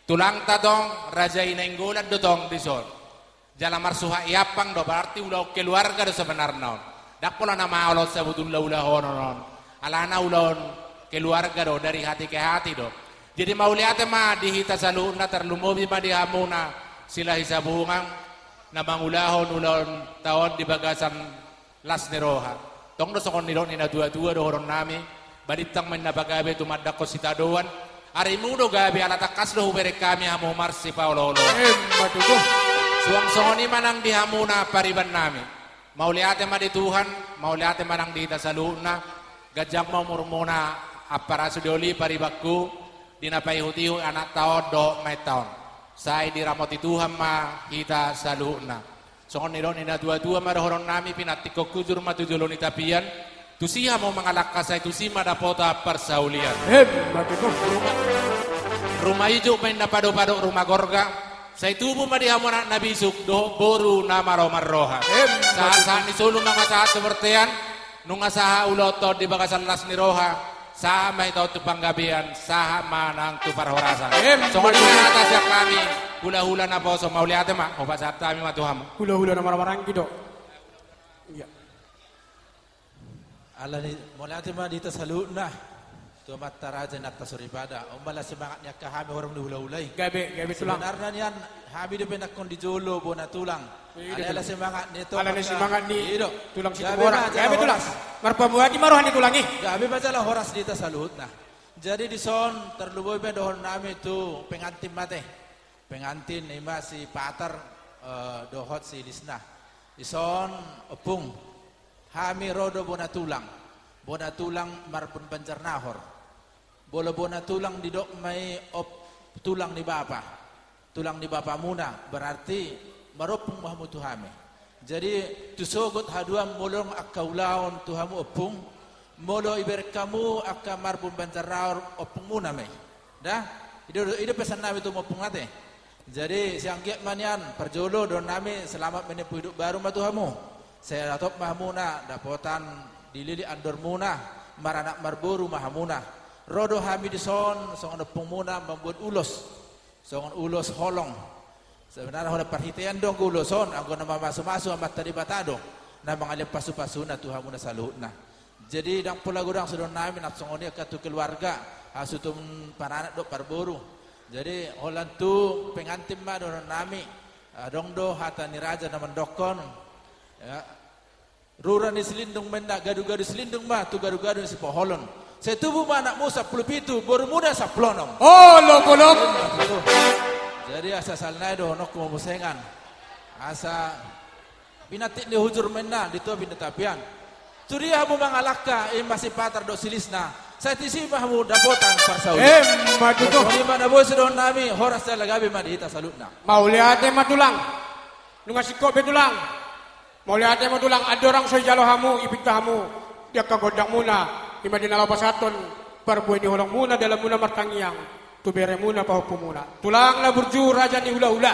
tulangta tong Raja i Nainggolan do tong dison. Jala marsuhat i ampang do, berarti ulaon keluarga do sebenarna on. Ndang pola na maol on sabotulna ulaon on. Alana ulaon keluarga do, dari hati ke hati do. Jadi mauliate ma di hita saluhutna, tarlumobi ma di hamuna Silahi Sabungan na mangulahon ulaonta on di bagasan las ni roha. Tong do songon nidok ni na tua-tua dohonon nami, balintang ma inna pagabe tumandangkon sitadoan, arimu do gabe ala tangkas do hubereng hami hamu marsipaolo-oloan. Emma tutu. Suang songon i ma nang di hamuna pariban nami. Mauliate ma di Tuhan, mauliate ma nang di hita saluhutna, ganjang ma umurmuna, ampara sude oli paribanku, di na paihut-ihut anakta on dohot maenta on. Sai diramoti Tuhan ma hita saluhutna. Songon nidok ni na tua-tua ma dohonon nami, pinantikhon hujur ma tu jolo ni tapian, tusi hamu mangalangka sai tusi ma dapotan parsaulian. Emma tutu. Ruma ijuk ma inna padok-padok ruma gorga, sai tubu ma di hamu anak na bisuk dohot boru na malo marroha. Emma tutu. Sahat-sahat ni solu mangasahat tu bortean, nunga sahat ulaonta on di bagasan las ni roha, sahat ma hita on tu panggabean, sahat ma nang tu parhorasan. Emma tutu. Songon i ma hata sian hami, hula-hula naposo, mauliate ma, hupasahat hami ma tu hamu. Hula-hula na marhahamaranggi do. Iya. Alani, mauliate ma di hita saluhutna. Tu amanta raja, inanta soripada, on ma ala semangat ni angka hami horong ni hulahula i. Gabe, gabe tulang. Sebenarna nian hami dope nangkon di jolo bona tulang. Iya, alai ala semangat ni to, ala ni angka semangat ni, i do, tulang Situbuhorang. Gabe ma jala horas. Gabe tulang. Marpamuati ma roha ni tulang i. Gabe ma jala horas di hita saluhutna. Jadi dison tarlumobi ma dohonon nami tu pengantin ma ate. Pengantin i ma si Patar, eh, dohot si Lisna. Dison, ompung, hami ro do bona tulang. Bona tulang Marbun Banjarnahor. Molo bona tulang didok ma i, op, tulang ni bapa. Tulang ni bapamuna, berarti marompung ma hamu tu hami. Jadi, tu sogot haduan molo angka ulaon tu hamu ompung, molo ibereng hamu angka Marbun Banjarnahor, ompungmuna ma i. Da, i do, i do pesan nami tu ompung ate. Jadi, sai anggiat ma nian, parjolo dohonon nami, selamat menempuh hidup baru ma tu hamu. Sai hatop ma hamuna, dapotan dililit andormuna, maranak marboru ma hamuna. Ro do hami dison, songon ompungmuna, mambuat ulos. Songon ulos holong. Sebenarna holan parhitean do anggo ulos on, anggo na mamasumasu Amanta Debata do, na mangalean pasupasuna tu hamuna saluhutna. Jadi, ndang pola godang sude dohonon nami, nang songon i angka tu keluarga, hasuhuton paranak dohot parboru. Jadi, holan tu pengantin ma dohonon nami, adong do hata ni raja na mandokkon, ya, rura ni Silindung ma inna, gadugadu Silindung ma tu gadugadu ni Sipoholon. Sai tubu ma anakmu sampulu pitu, borumuna sampulu onom. Olo, olo. Jadi, asa sahalna i dohononku ma bontean. Asa pinantik ni hujur ma inna, di topi ni tapian. Tu dia hamu mangalangka, i ma si Patar dohot si Lisna. Sai disi ma hamu dapotan parsaulian. Emma tutu. Songon i ma na boi sude dohonon nami, horas jala gabe ma di hita saluhutna. Mauliate ma tulang. Nunga singkop be tulang. Mauliate ma tulang, andorang so dijalo hamu, dipinta hamu di angka gondangmuna, i ma di na laho pasahathon parbue ni holongmuna, dalanmuna martangiang tu beremuna pahompumuna. Tulang na burju, raja ni hulahula.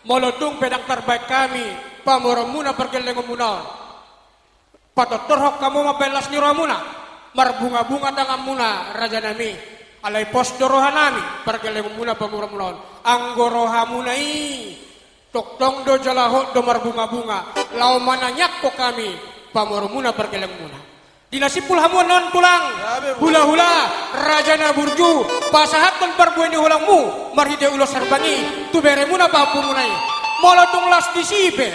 Molo tung pe ndang tarbahen hami pamoruonmuna pargellengonmuna on, patortorhon hamu mambahen las ni rohamuna, marbungabunga tanganmuna, rajanami. Alai pos do rohanami, pargellengonmuna pamoruonmuna on. Anggo rohamuna i tongtong do jala hot do marbungabunga, laho manangiangkon hami pamoruonmuna pargellengonmuna. Di na simpul hamu annon tulang, hulahula, raja na burju, pasahathon parbue ni holongmu marhite ulos herbang i tu beremuna pahompumuna i. Molo tung las disi pe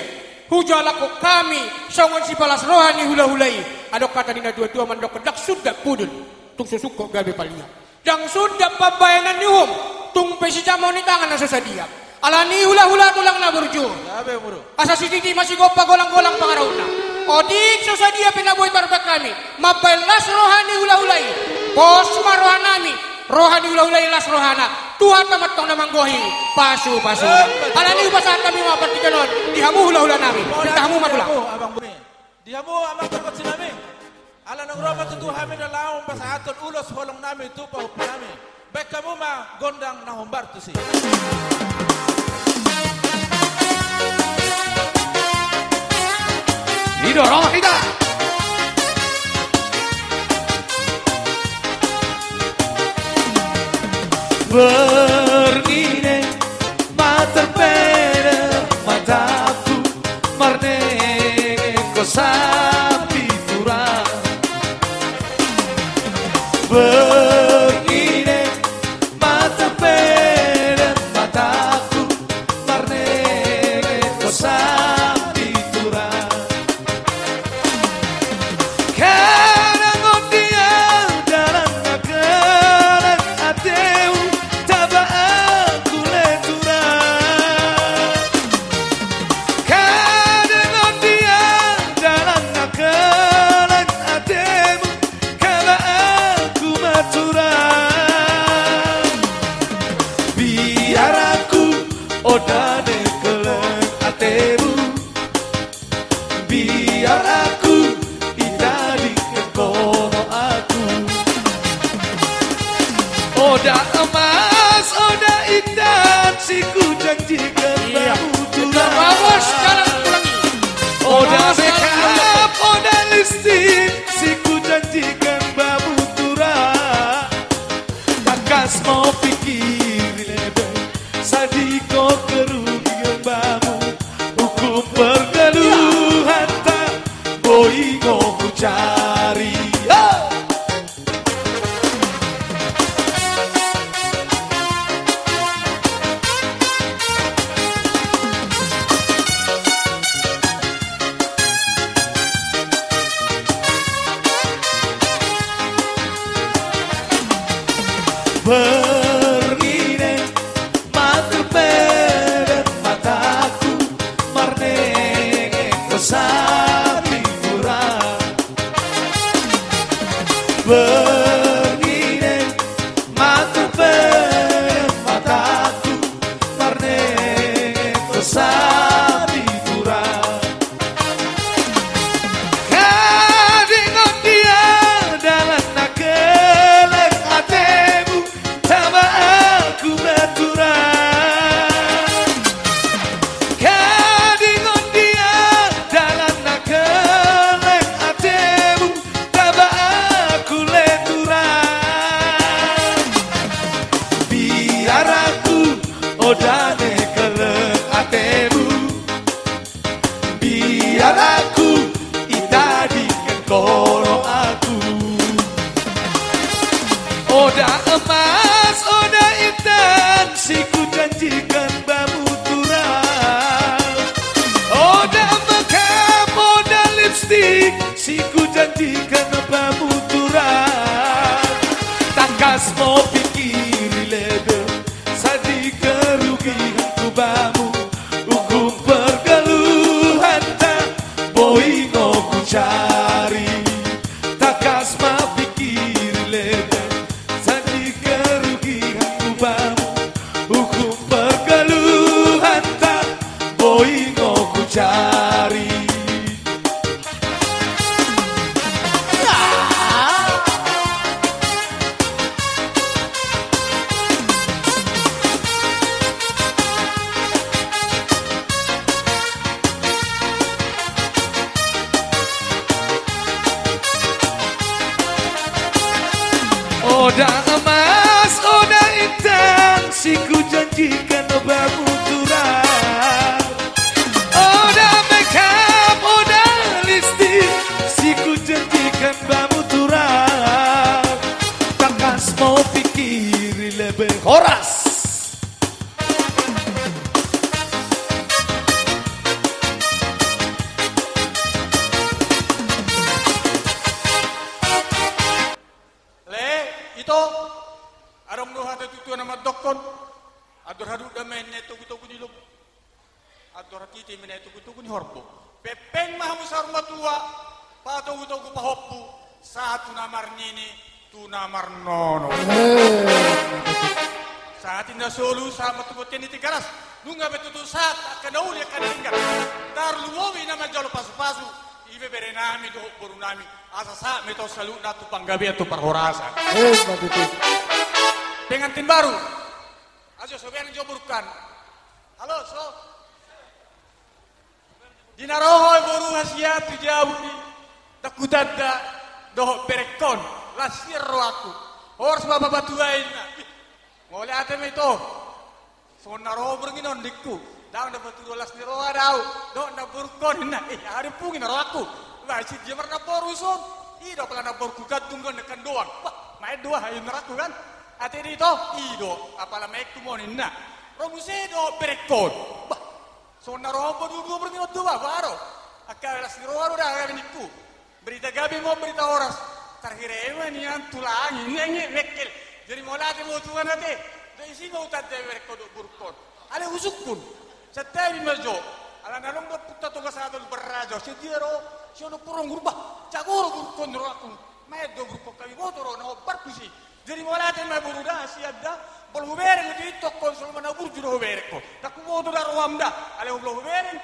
hujalakhon hami songon sipalas roha ni hulahula i, adong hata ni natuatua mandok, ndang sundat pudun tung so sungkot gabe palia. Ndang sundat pambahenan ni uhum, tung pe sijamon ni tangan na so sadia. Alani i hulahula tulang na burju, asa sititi ma sigompa, golanggolang pangarahutna. Otik so sadia pe na boi tarbahen hami mambahen las roha ni hulahula i, pos ma rohanami, roha ni hulahula i las rohana. Tuhanta ma antong na manggohi pasupasuna. Alani i hupasahat hami ma partingkian on di hamu hulahulanami. Pinta hamu ma tulang. Di hamu amang pargonsinami, ala naung ro ma tutu hami na laho pasahathon ulos holongnami tu pahompunami. Bahen hamu ma gondang na hombar tusi. I do, ro ma hita. Borngin ma tarpedek mataku, marnengeng ho sambiturang. Borngin ma tarpedek mataku, marnengeng ho sambiturang. Kadang on dia dalan na geleng atemu, taba aku leturan. Kadang on dia dalan na geleng atemu, taba aku maturan. Biar aku oda na geleng atemu, biar aku i tadingkon ho aku. Oda emas, oda intan, si kujanjikan bamu tulang. Oda make up, oda lipstik, si kujanjikan bamu tulang. Tangkas ma pingkiri lebe, sandiko kerugian bamu. Hukum pergaulan ta boi ngo hucari. Oda ne keleng atemu, biar aku itadingkan koro aku. Oda emas, oda intan, si kujanjikan bamu tulang. Oda makeup, oda lipstik, si kujanjikan bamu tulang. Tangkas mo pikiri lebe, sadi kerugianku bamu, hukum pergeluhanta, boi ngo kucari. Tangkas ma pikiri lebe, sadi kerugianku bamu, hukum pergeluhanta, boi ngo kucari. Oda emas, oda intan, si kujanjikan bamu tulang. Oda makeup, oda lipstik, si kujanjikan bamu tulang. Tangkas mo pikiri lebe, horas. Ale, ito, adong do hata tutu na mandokkon, andor haduk da ma inna i togu-togu ni lombu. Andor hatiti ma inna i togu-togu ni horbo. Pengpeng ma hamu saur matua, patogu-togu pahompu, sahat tu na marnini, tu na marnono. Eh. Sahat inna solu, sahat ma tu bontean ni Tigaras. Nunga be tutu sahat angka na uli, angka na denggan. Tarlumobi na manjalo pasu-pasu, i be bere nami dohot boru nami. Asa sahat ma ito saluhutna tu panggabean, tu parhorasan. Eh, ma tutu. Pengantin baru. Ajo, so bereng jo borungkon. Halo, so. Di na ro ho boru hasian tu jabu ni, ndang hutanda dohot berengkon, las ni rohangku. Horas ma papatua inna. Ih, mauliate ma ito. Songon na ro ho borngin on, ningku. Ndang dapot tu las ni roha do au dohot namborungkon, inna. Ih, aha dipungi na rohangku. Bah, si dia ma namboru son. I do apala namborungku, gantung do, nangkin doang. Bah, maen do aha, inna rohangku kan. Ate do ito, i do apala maenku ma on, inna. Ro muse dohot berengkon. Bah, songon na ro ho dua-dua borngin on do, bah, bah, ro. Angka las ni roha do da gabe, ningku. Berita gabe ma on, berita horas. Tarhira i ma nian tulang i, nge, nge, mekkel. Jadi mauliate ma ho Tuhan ate. Jadi isi ma hutanda berengkon dohot borungkon. Alai husungkun. Santabi ma jo. Ala na adong do Ompunta Toga Sahadoli Barraja. Sedia ro, sian Ompu Ronggur, bah, jago do borungkon ni rohangku. Maen do borungkon, hami boto do na hombar tusi. Jadi mauliate ma boru da, hasian da. Molo hubereng tu i tongkon, songon na burju do hubereng ho. Ndang huboto da roham da. Alai molo hubereng,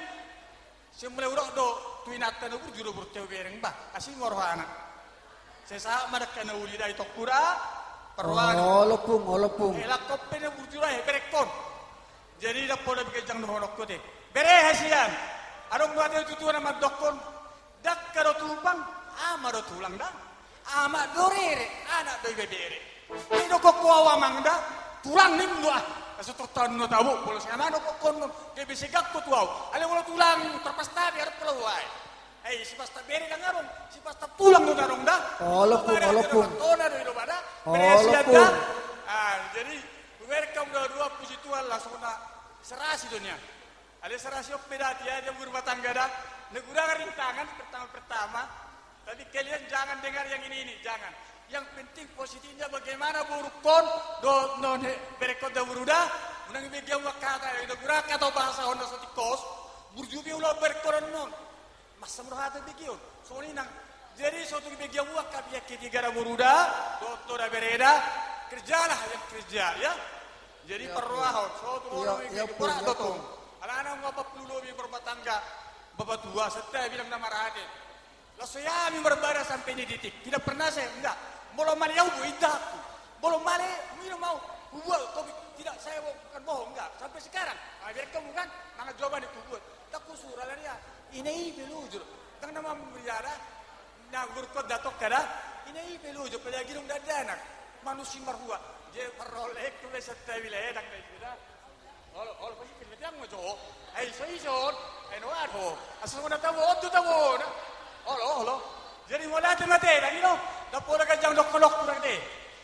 sai mulai hudok do tu inanta na burju do borunta hubereng, bah, asi ma rohana. Sai sahat ma angka na uli da, itongku da. Parrohana. Olo, Ompung, olo, Ompung. Eh, langkon pe na burju da, eh, berengkon. Jadi ndang pola diganjang dohononku ate. Bere hasian. Adong do hata tutu na mandokkon. Dangka do tulang, ama do tulang da. Amak do rere, anak do ibebere. Didokkon ho au amang da, tulang ninmu do ah. Asa tortaon do tabo, molo sai amang dokkon ho, gabe sai ganggu tu au. Alai molo tulang, tarpas tabi, adong pola huae. Eh, sipasta bere ndang adong, sipasta tulang do na adong da. Olo, Ompung, olo, Ompung. Tona do i do bada. Bere hasian da. Olo, Ompung. Ah, jadi, hubereng hamu dua-dua, puji Tuhan, langsung na serasi do nian. Alai serasi on pe da, dia, dia berumah tangga da. Negara rintangan pertama-pertama. Tapi kalian jangan dengar yang ini-ini, jangan. Yang penting positifnya bagaimana borungkon, do, non, he, berengkon da boru da. Unang ibege hamu angka hata, yang negara hata bahasa hon na so tingkos. Burju be ulaon berengkon on. Masa molo hata begeon. Songon i nang. Jadi so tung ibege hamu angka pihak ketiga da boru da, do, do da bere da. Kerjalah yang kerja, ya. Jadi parrohahon, so tu boru i, borat do tong. Alana nunga opat pulu lobi berumah tangga. Bapak tua, santabi, bilang na marhate. Laos so hami marbada sampe ni detik. Tidak pernah saya, enggak. Molo male au, hubuat indahanku. Molo male, minum au, hubuat kopi. Tidak, saya bukan bohong, enggak. Sampai sekarang. Ah, biar kamu kan, mangan jawaban itu hubuat. Ndang husuru, alana i, ina i pe lujur. Ndang na mamuriada. Na gurkon datong kada. Ina i pe lujur, apalagi dung dakdanak. Manusia marhua. Jadi parrolek tu be santabi, lae, ndang na i pe da. Olo, olo, pasti tiang ma jo. Ai so ison, ai no ado. Asa songon na tabo, on tu tabo na. Olo, olo. Jadi mauliate ma te, dang i do. Ndang pola ganjang dokhon-dokhon tu dang te.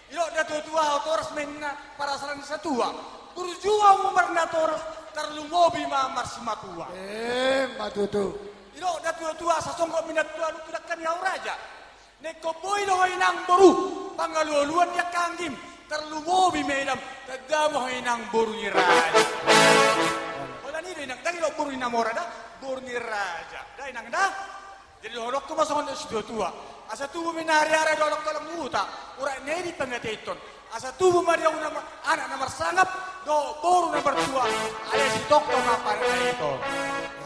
Didok natuatua, horas ma inna parasaran ni satua. Burju hamu marnatoras, tarlumobi ma marsimatua. Emma tutu. Didok natuatua, sasonggot ma inna tuatua, tu dangka ni hau raja. Nengkon boi do ho inang boru, pangalualuan ni angka anggim, tarlumobi ma edam, tanda ma ho inang boru ni raja. Holan i do inang, dang i do boru ni na mora da, boru ni raja. Da inang da. Jadi dohononku ma songon didok situatua. Asa tubu ma inna hariara, dohononku, alang ni huta, urat na i di pangateiton. Asa tubu ma di hamu anak na marsangap dohot boru na martua, alai sitongtong ma panateiton.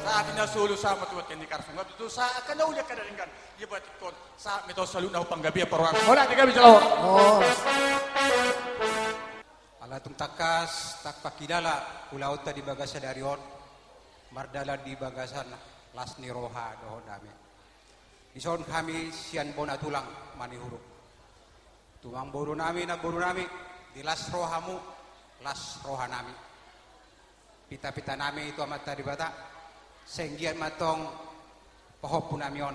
Sahat i na solu, sahat ma tu bontean ni Karsongan, tutu sahat angka na uli, angka na denggan. Ia batikon sahat ma i tu saluhutna tu panggabean parhorasan. Horas ma di gabe jala horas. Ala tung tangkas, ndang pangkilala ulaonta di bagasan sadari on, mardalan di bagasan las ni roha dohot dame. Dison hami sian bona tulang Manihuruk. Tu amangboru nami, namboru nami, di las rohamu, las roha nami. Pintapinta nami tu Amanta Debata, sai anggiat ma antong pahompu nami on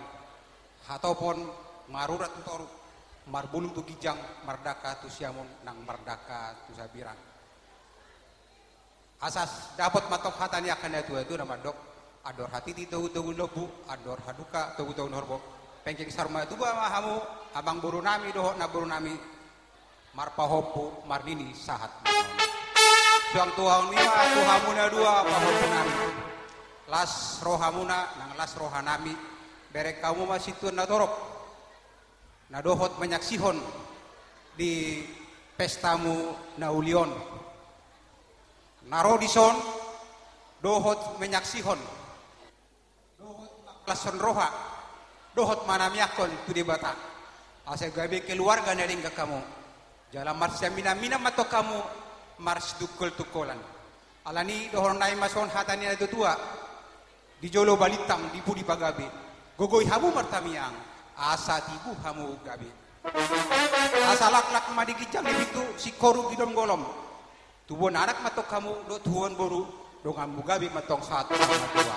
hatop on marurat tu toru, marbulung tu ginjang, mardangka tu siamun, nang mardangka tu sambirang. Asa dapot ma antong hata ni angka natuatua na mandok: Andor hatiti togutogu ni lombu, andor halumpang togutogu ni horbo. Penggeng saur matua ma hamu, amangboru nami dohot namboru nami, marpahompu marnini sahat. Suang tu on i ma tu hamu na dua pahompu nami. Las rohamuna, nang las roha nami, bereng hamu ma sintuan na torop na dohot manyaksihon di pestamu na uli on. Na ro dison dohot manyaksihon, dohot mangalashon roha, dohot manamiangkon tu Debata, asa gabe keluarga na denggan hamu. Jala marsiaminaminan ma antong hamu, marsitungkoltungkolan. Alani i dohonon nami ma songon hata ni natuatua: Di jolo balintang, di pudi pagabe, gogoi hamu martamiang, asa tibu hamu gabe. Asa laklak ma di ginjang ni pintu, singkoru di donggolom. Tubuan anak ma antong hamu dohot tubuan boru, donganmu gabe ma antong sahat tu martua.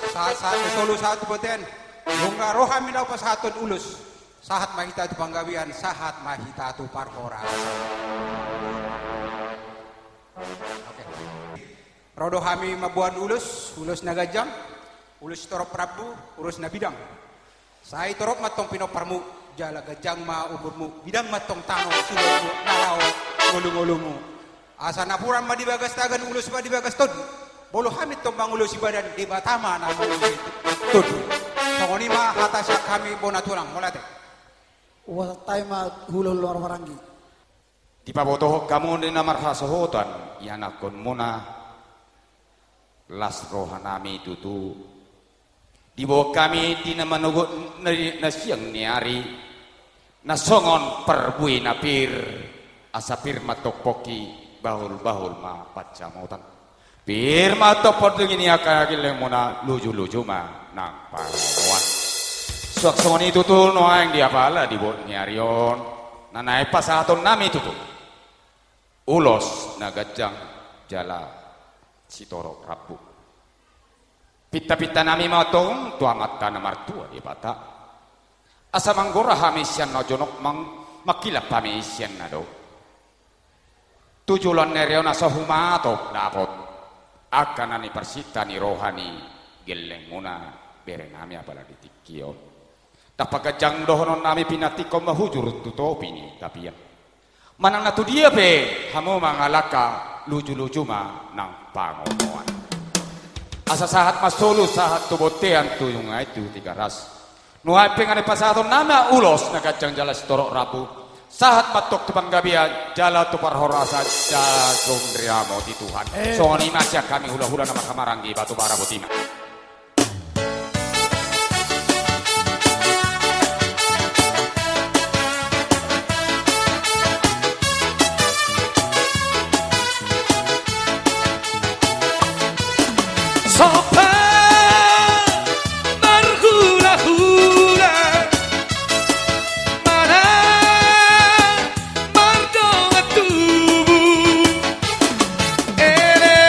Sahat, sahat tu solu, sahat tu bontean. Nunga ro hami na hupasahathon ulos. Sahat ma hita tu panggabean, sahat ma hita tu parhorasan. Oke. Ro do hami mamboan ulos, ulos na ganjang, ulos sitorop rambu, ulos na bidang. Sai torop ma antong pinomparmu, jala ganjang ma umurmu, bidang ma antong tano suhutmu, na laho ngolungolungmu. Asa napuran ma di bagas tagan, ulos ma di bagas tondi. Molo hami antong mangulosi badan, Debata ma na mangulosi tondi. Songon i ma hata sian hami bona tulang, mauliate. Hupasahat hami ma hulahula na marhahamaranggi. Dipabotohon hamu di na marhasohotan ianakkonmuna, las roha nami tutu. Diboan hami di na manogot na, na siang ni ari, na songon parbue na pir, asa pir ma antong pongki, bahulbahul ma pansamotan. Pir ma antong ponding ni angka gellengmuna, lujuluju ma nang pangomoan. Suang songon i tutu nuaeng di apala di bot ni ari on, na naeng pasahaton nami tutu ulos na ganjang jala sitorop rambu. Pintapinta nami ma antong tu Amanta na martua Debata, asa manggora hami sian na jonok, mang-, manghilap hami sian na dao. Tu joloan ni ari on asa humatop dapot angka na niparsinta ni roha ni gellengmuna, bere nami, apala di tingki on. Ndang paganjang dohonon nami, pinantikhon ma hujur tu topi ni tapian. Manang na tu dia pe hamu mangalangka, lujuluju ma nang pangomoan. Asa sahat ma solu, sahat tu bontean, tu Sungai, tu Tigaras. Nuaeng pe nga dipasahaton nami ma ulos na ganjang jala sitorop rambu. Sahat ma antong tu panggabean jala tu parhorasan, jala tung riamoti Tuhan. Eh. Songon i ma sian hami hulahula na marhahamaranggi Batubara, boti ma. Sopa marhulahula, manang mardongan tubu, eme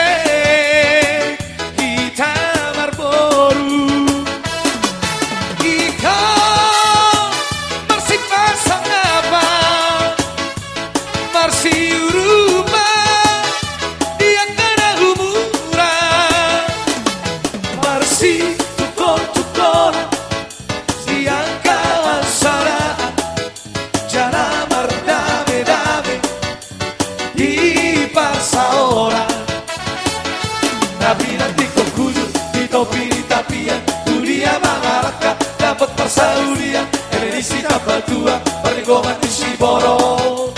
Tua, parlinggoman ni siborok.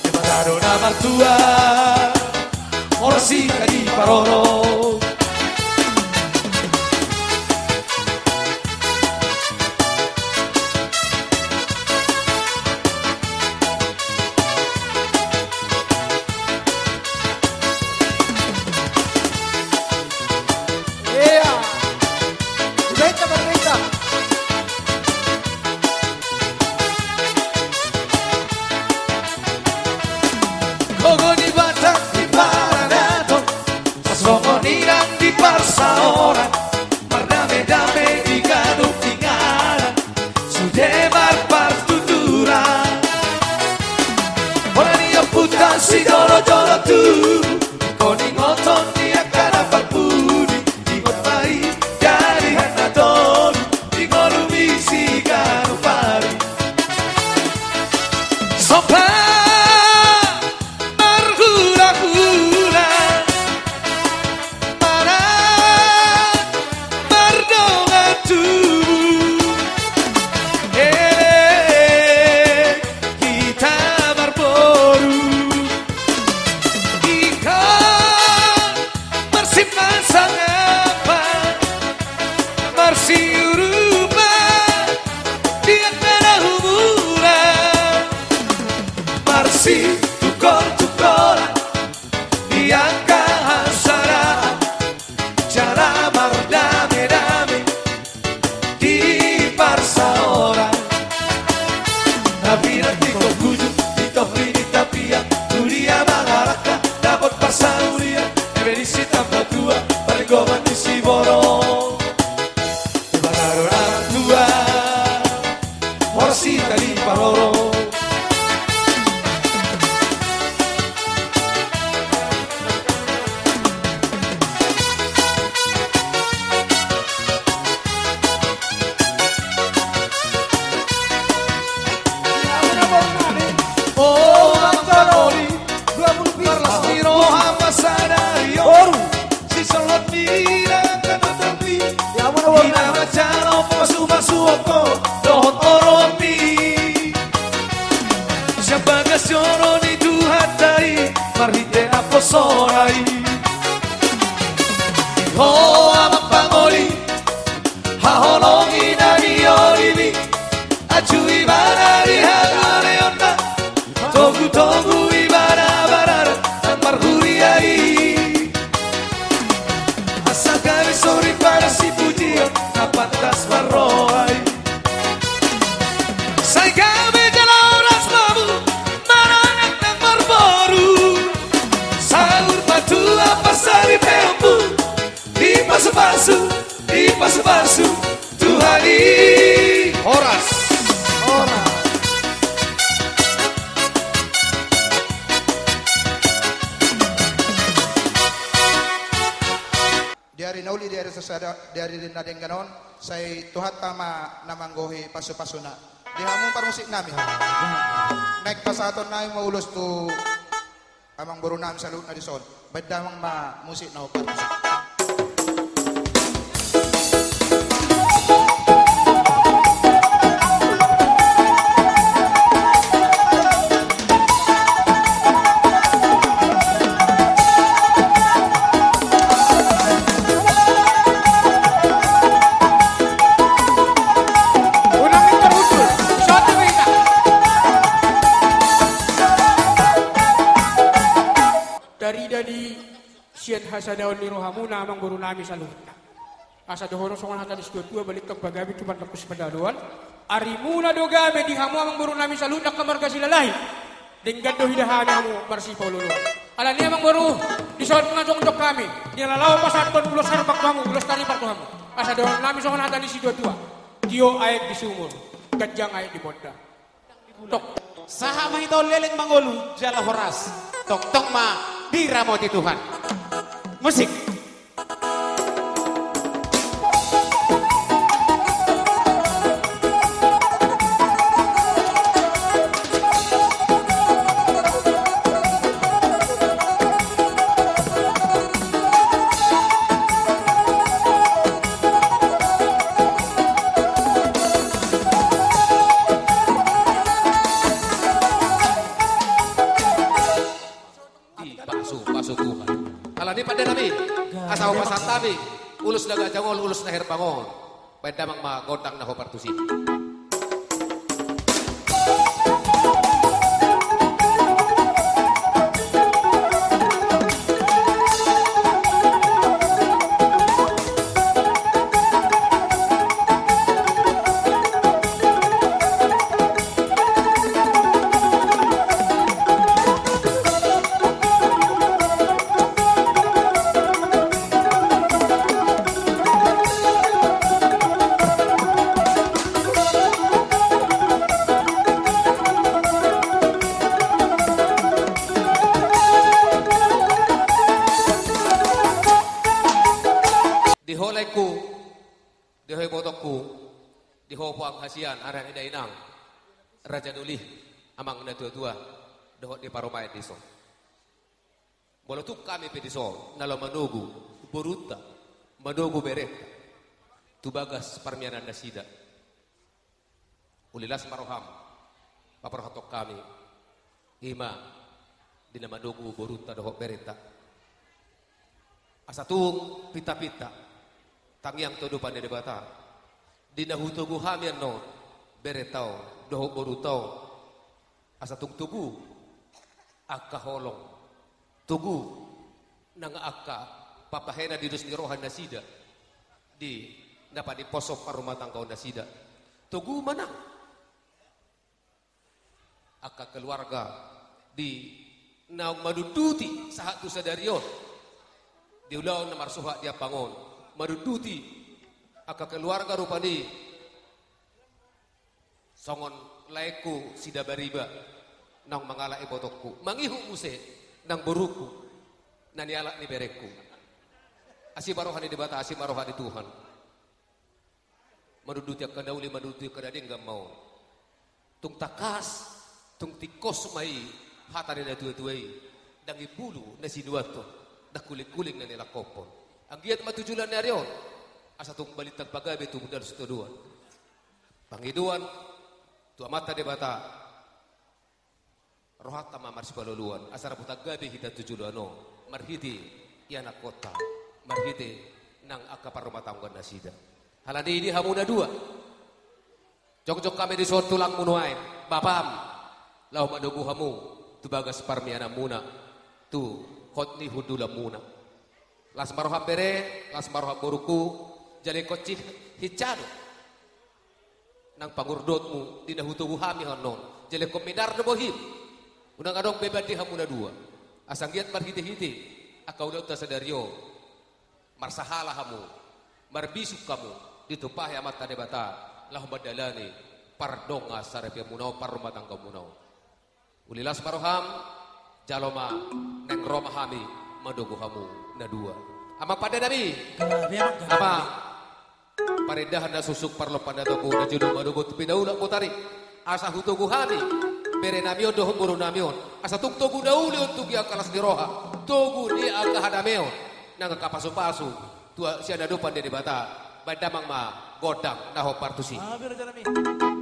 Debata do na martua, horas hita diparorot. Ia. Udah, itu pemerintah. Gogo ni Batak di paradaton, songon inang di parsaoran, mardame-dame di ganup inganan, sude marpartuturan. Holan ni ompunta sijolo-jolo tubu, ingkon ingoton ni angka na parpudi, ingot ma i di ari na tolu, di ngolu ni siganup ari. Somba marhula-hula, manat mardongan tubu, elek hita marboru. Ingkon marsimansangapan, marsiurupan, di angka na humula, marsitungkol-tungkolan, di angka hasaraan, jala mardame-dame di parsaoran. Tapi nanti kau kujuk di topi ni tapian, tu dia mangalangka, dapot parsaulian, eme disi tamba tua, parlinggoman ni siborok. Debata do na martua, horas hita diparorot. O amang pangoli, parlas ni roha pasadari on, sisolhot ni angka na torop i, ia muna, muna, di na manjalo pasu-pasuon ho dohot oroanmi. Sian bagas joro ni Tuhanta i, marhite naposona i. Ho amang pangoli, haholongi na niolimi, anju ibana di hagaleonna, togu-togu ibana barada nang marhuria i. Asa gabe soripada sipujion na pantas marroha i. Sai gabe jala horas hamu, maranak nang marboru. Saur matua parsaripeonmu, dipasu-pasu, dipasu-pasu Tuhan i. Horas. Horas. Di ari na uli, di ari sasada, di ari na denggan on, sai Tuhanta ma na manggohi pasu-pasuna. Di hamu parmusik nami, naeng pasahaton nami ma ulos tu amangboru nami saluhutna dison. Baen damang ma musik na hombar musik. Tarida di sian hasadaon ni rohamuna amangboru nami saluhutna. Asa dohonon songon hata ni situa-tua, balintang pagabe tumandangkon sipandaladoan. Arimuna do gabe di hamu amangboru nami saluhutna angka marga Silalahi. Denggan do huida hami hamu marsipaolo-oloan. Alani i amangboru, dison ma jongjong hami, di na laho pasahathon ulos harbang tu hamu, ulos taripar tu hamu. Asa dohonon nami songon hata ni situa-tua: Tio aek di sumur, ganjang aek di bonda. Tok. Sahat ma hita on leleng mangolu jala horas. Tongtong ma diramoti Tuhan. Musik. Pasu, pasu Tuhan. Alani pande nami, asa hupasahat hami ulos na ganjang on, ulos na herbang on. Baen damang ma gondang na hombar tusi. Di ho laengku, di ho ibotongku, di ho puang hasian, arah ni dainang, raja doli, amang na tuatua, dohot di parumaen dison. Molo tung hami pe dison na laho manogu borunta, manogu berenta tu bagas parmianan nasida, uli las ma roham paborhathon hami, i ma di na manogu borunta dohot berenta. Asa tung pintapinta tangiang tu adopan ni Debata di na hutogu hami annon berenta on dohot borunta on. Asa tung togu angka holong, togu nang angka pambahenan di dos ni roha nasida di na paniposo parrumatanggaon nasida. Togu ma nang angka keluarga di naung manunduti sahat tu sadari on di ulaon na marsuhat di ampang on, manunduti angka keluarga rupani. Songon laengku Sidabariba naung mangalap ibotongku, mangihut muse nang borungku na nialap ni berengku. Asi ma roha ni Debata, asi ma roha ni Tuhan. Manunduti angka na uli, manunduti angka na denggan ma on. Tung tangkas, tung tingkos ma i hata ni na tuatua i, ndang imbulu na sinuanhon, ndang hulinghuling na nilangkophon. Anggiat ma tu joloan ni ari on asa tung balintang pagabe tumundalhon sitadoan. Pangidoan tu Amanta Debata, rohanta ma marsipaluluan asa rambutan gabe hita tu joloan on marhite ianakhonta, marhite nang angka parrumatanggaon nasida. Alani i di hamu na dua, jongjong hami dison tulangmu nuaeng, bapam, laho manogu hamu tu bagas parmiananmuna, tu hot ni hundulanmuna. Las ma roham bere, las ma roham borungku, jala ingkon si hinsa do nang pangurdotmu di na hutogu hami annon, jala ingkon minar do bohim. Unang adong beban di hamu na dua. Asa anggiat marhitehite angka ulaonta sadari on, marsahala hamu, marbisuk hamu, ditumpahi Amanta Debata laho mandalani pardongan saripeonmuna on, parrumatanggaonmuna on. Uli las ma roham, jalo ma, naeng ro ma hami manogu hamu na dua. Amang pande nami. Gabe, amang, gabe. Amang, parindahan na suksuk, parlompan na togu, na jolo manogu tu pinaulak botari, asa hutogu hami berenami on dohot borunami on, asa tung togu na uli on tu angka las ni roha, togu ni angka hadameon, nang angka pasupasu tu sian adopan ni Debata. Baen damang ma gondang na hombar tusi. Gabe, rajanami.